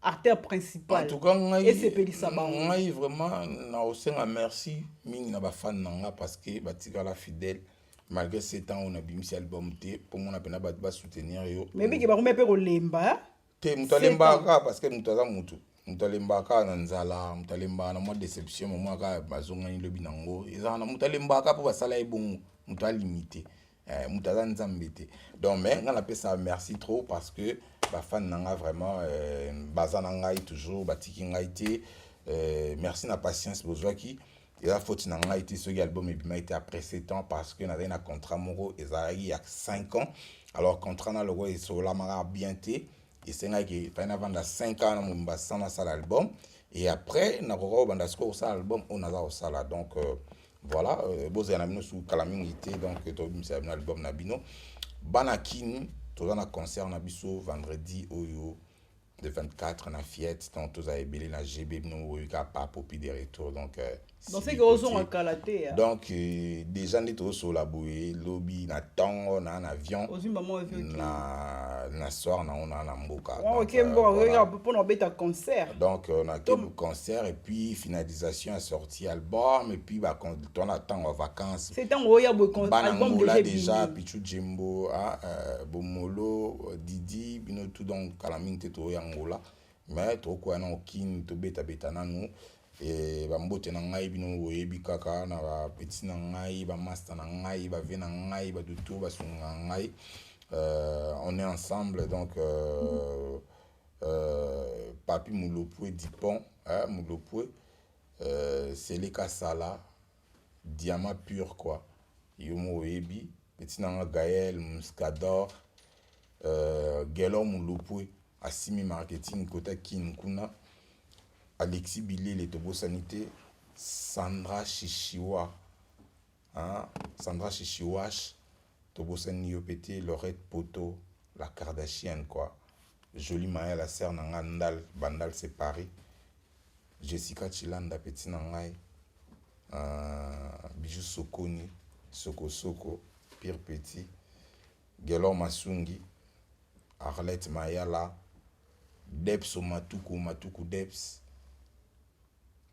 acteur principal. En tout cas, ngai esepelisa bango. Ngai vraiment naosenga merci mingi na bafans na nga, parce que batikala fidèle malgré ce temps oyo nabimisi album te, mpo mona mpena bato basoutenir yo. Mais biki bakomi mpe kolemba. Te, moto alembaka kaka, parce que moto aza motu. Moto alembaka kaka na nzala, moto alembaka na mwa déception, momoi kaka bazongani lobi nango. Ezaka na moto alembaka mpo basala ye bongo. Moto alimité, moto aza nzambe te. Donc, mais ngai napesaka merci trop, parce que bafans na nga vraiment baza na ngai toujours, batiki ngai te. Merci na patience bozwaki. Eza faute na ngai te soki album ebimaki te après 7 ans, parce que nazali na contrat moko ezalaki ya 5 ans. Alors contrat na loko esolamaka bien te, esengaki fai navanda 5 ans na mobimba sans nasala album, et après nakoka kobanda sikoyo kosala album oyo naza kosala. Donc voilà, bozala na bino su kala mingi te. Donc tobimisa bino album na bino. Bana Kini, toza na concert na biso vendredi oyo de 24 na Fiette. Donc toza ebele na GB, bino oyo kaka Papopi de retour. Donc donc c'est que ozonga kala te. Donc déjà nde tozosola boye, lobi na ntongo na na avion. Na soir nango na mboka. Ok, mboka mpona obeta concert. Donc nake concert et puis finalisation ya sortie album, et puis tona ntango ya vacances. C'est ntango oya boye. Bana Ngola déjà, Pichu Djembo, Bomolo, Didi, bino tout. Donc kala mingi te toya Ngola, mais tokoya na okini, tobetabeta nanu. E bambote na ngai, bino boyebi kaka na bapetits na ngai, bamaster na ngai, bavieux na ngai, bato to basunga ngai, on est ensemble. Donc Papi Mulopwe Dipon, hein, Mulopwe, Seleka Sala, diamant pur quoi, yo mo oyebi, petit na nga Gaël Muscador, Gelor Mulopwe asimi marketing kota Kin kuna, Alexis Bilele, tobosani te Sandra Shishiwa, hein? Sandra Shishiwash, tobosani yo pe te. Lorette Poto, la Kardashian quoi, Jolie Maya, la sœur na nga Ndal Bandal, c'est Paris, Jessica Chilanda, petit na ngai, Bijou Sokoni Sokosoko, Pire Petit, Gelor Masungi, Arlette Mayala, Depso Matuku Matuku Deps,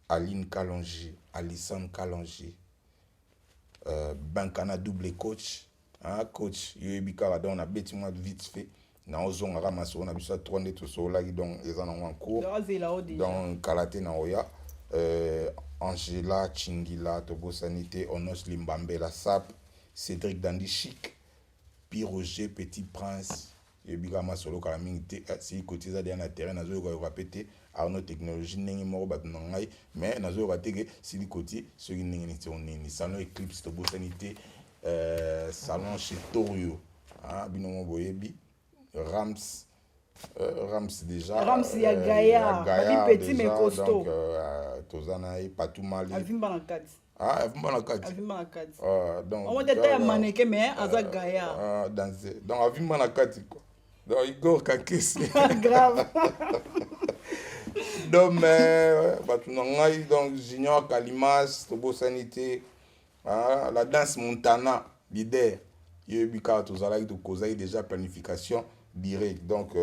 Aline Kalonji, Alison Kalonji, Bankana double coach, hein, coach yoyebi kaka. Donc nabeti mwa vite fait, naozongaka masolo na biso ya 3 nde tosololaki. Donc eza nango en cours, donc kala te na oya. Angela Chingila, tobosani te Onos Limbambela Sap, Cédric Dandi Chic, Pi Roger Petit Prince, yebi kaka masolo kala mingi te. Siki koti eza deya na terrain, nazoyokayoka mpe te Arno Technologie ndenge moko bato na ngai, mais nazoyoka te ke sili koti soki ndenge nini to nini. Salon Eclipse, tobosani te salon chez Torio, bino mo boyebi Rams, Rams déjà. Rams ya Gaillard, babi petit mais costaud. Donc toza na ye Patou Mali. Avimba na kati. Ah, avimba na kati. Avimba na kati. Ah, donc on tata ya maneke, mais aza Gaillard. Ah, danse, donc avimba na kati quoi. Donc Igor Kakesi. Grave. Donc mais bato na ngai, donc Junior Kalimas, tobosani te, ah, la danse Montana leader, yebi kaka tozalaki, tokozaki déjà planification direct. Donc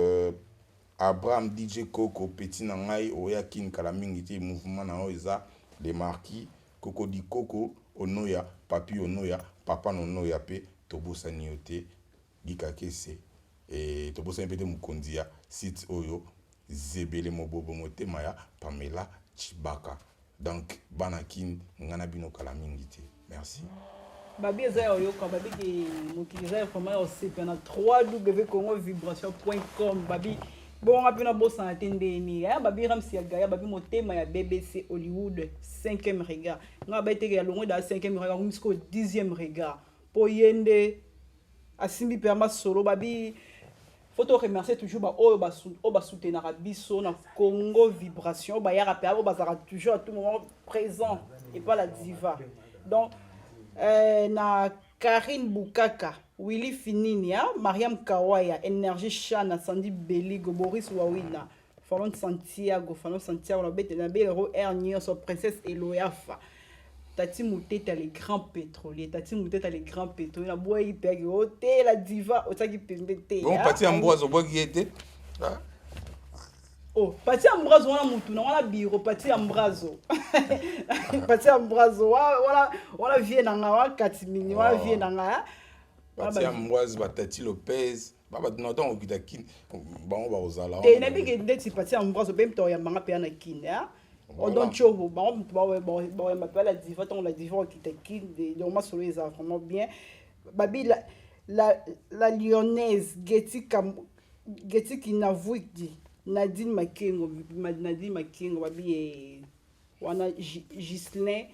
Abraham DJ Koko, petit na ngai, oyaki kala mingi te, mouvement na oyo eza le marquis Koko di Koko Onoya, Papi Onoya, Papa Nonoya mpe tobosani yo te. Gikakese e tobosani mpe te mokonzi ya site oyo Zebele Mobobo motema ya Pamela Tshibaka. Donc bana Kin nga na bino kala mingi te. Merci. Babi eza ya oyoka babi ke mokili eza ya vraiment ya osepela na www.congovibration.com babi bongo mpe nabosana te ndeni ya babi ramsi ya gaya babi motema ya bbc hollywood 5e regard nga babi teke ya longwe da 5e regard akomi sikoyo 10e regard mpo ye nde asimbi mpe masolo babi faut to remercier toujours ba oyo ba oyo ba soutenaka biso na Congo vibration oyo bayaka mpe oyo bazalaka toujours à tout moment présent et pas la diva donc euh, na Karine Bukaka Willy Finini hein? Mariam Kawaya Energie Shana Sandy Beligo Boris Wawina Falon Santiago Falon Santiago na bete na belero R nyonso Princesse Eloyafa Tati Muteta le grand pétrolier Tati Muteta le grand pétrolier na bwaki pe ake o te la diva otiaki pembe te bon Pati Ambroise obwaki ye te ah. Oh, Pati Ambroise wana mutu na wana biro Pati Ambroise Pati Ambroise wana wana vie na nga wana katimini wana vie na nga Pati Ambroise ba Tati Lopez ba bato na ntango okita kin bango bakozala te nayebi ke ndeti Pati Ambroise obe moto oyambanga mpe na kin Odon Chobo, bango baoyamba mpe la diva ntango la diva okita kin donc masolo eza vraiment bien babi la, la, la lyonnaise Getty Kam, Getty Kinavuidi Nadine Makengo Nadine Makengo babi eh, wana Ghislain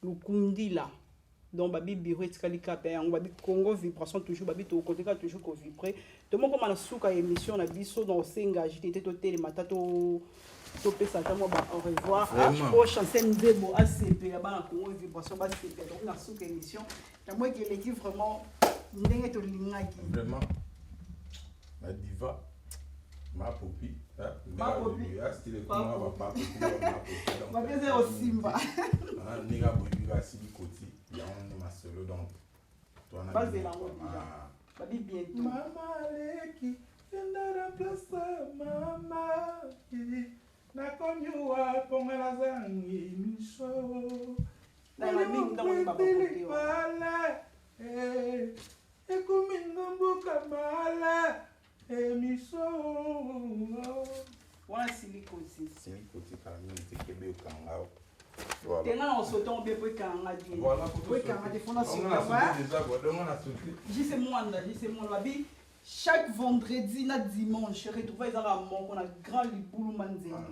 Lukundila donc babi bureau etikali kaka pe yango babi Congo vibration toujours babi tokote kaka toujours ko vibrer tomokoma na suka ya émission na biso donc osenga JTT totelema ata to topesa ata mwa ba au revoir po chancel nzebo asepela bana Congo vibration basepela donc na suka émission yango ekeleki vraiment ndenge tolingaki vraiment la diva ma popi ma popi bapesa osimba ndenge aboyebi kaka sili koti yango nde masolo donc bazela yango deja babi bientôt mama aleki yenda remplace mama nakomi wapo nga nazangi miso ekomi nga mboka mala emission wana silikoti silikoti kala mingi te kebe okanga te nga na osote yango bien po ekanga te po ekanga te fona jise mwanda jise mwanda babi chaque vendredi na dimanche retrouva ezaka moko na grand libulu manzembe ah,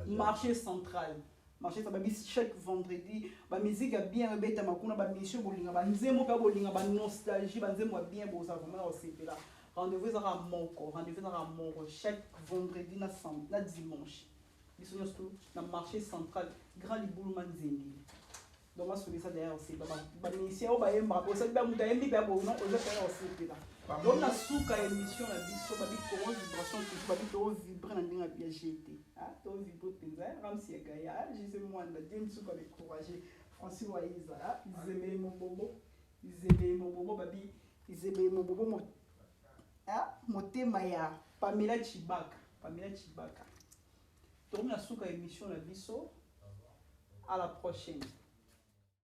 marché central marché ça babi chaque vendredi ba musique ya bien ebetama kuna ba mission bolinga ba nzembo mpe bolinga ba nostalgie ba nzembo ya bien boza vraiment osepela rendez-vous ezaka moko rendez-vous ezaka moko chaque vendredi na, na dimanche biso nyonso tu na marché central grand libulu manzengeli donc basolisa derrière osepela bamusicien oyo bayembaka mpe osali moto ayembi mpe abona oza derrière osepela donc na suka ya émission na biso babi congo vibration toujours babi tovibre na ndenge ya gt tovibre mpenza ramsi ya gaya jise mwanda james suka découragé francis waiza izemele mobobo izemele mobobo babi izemele mobobo motema ya pamela chibaka pamela chibaka tokomi na suka ya émission na biso à la prochaine.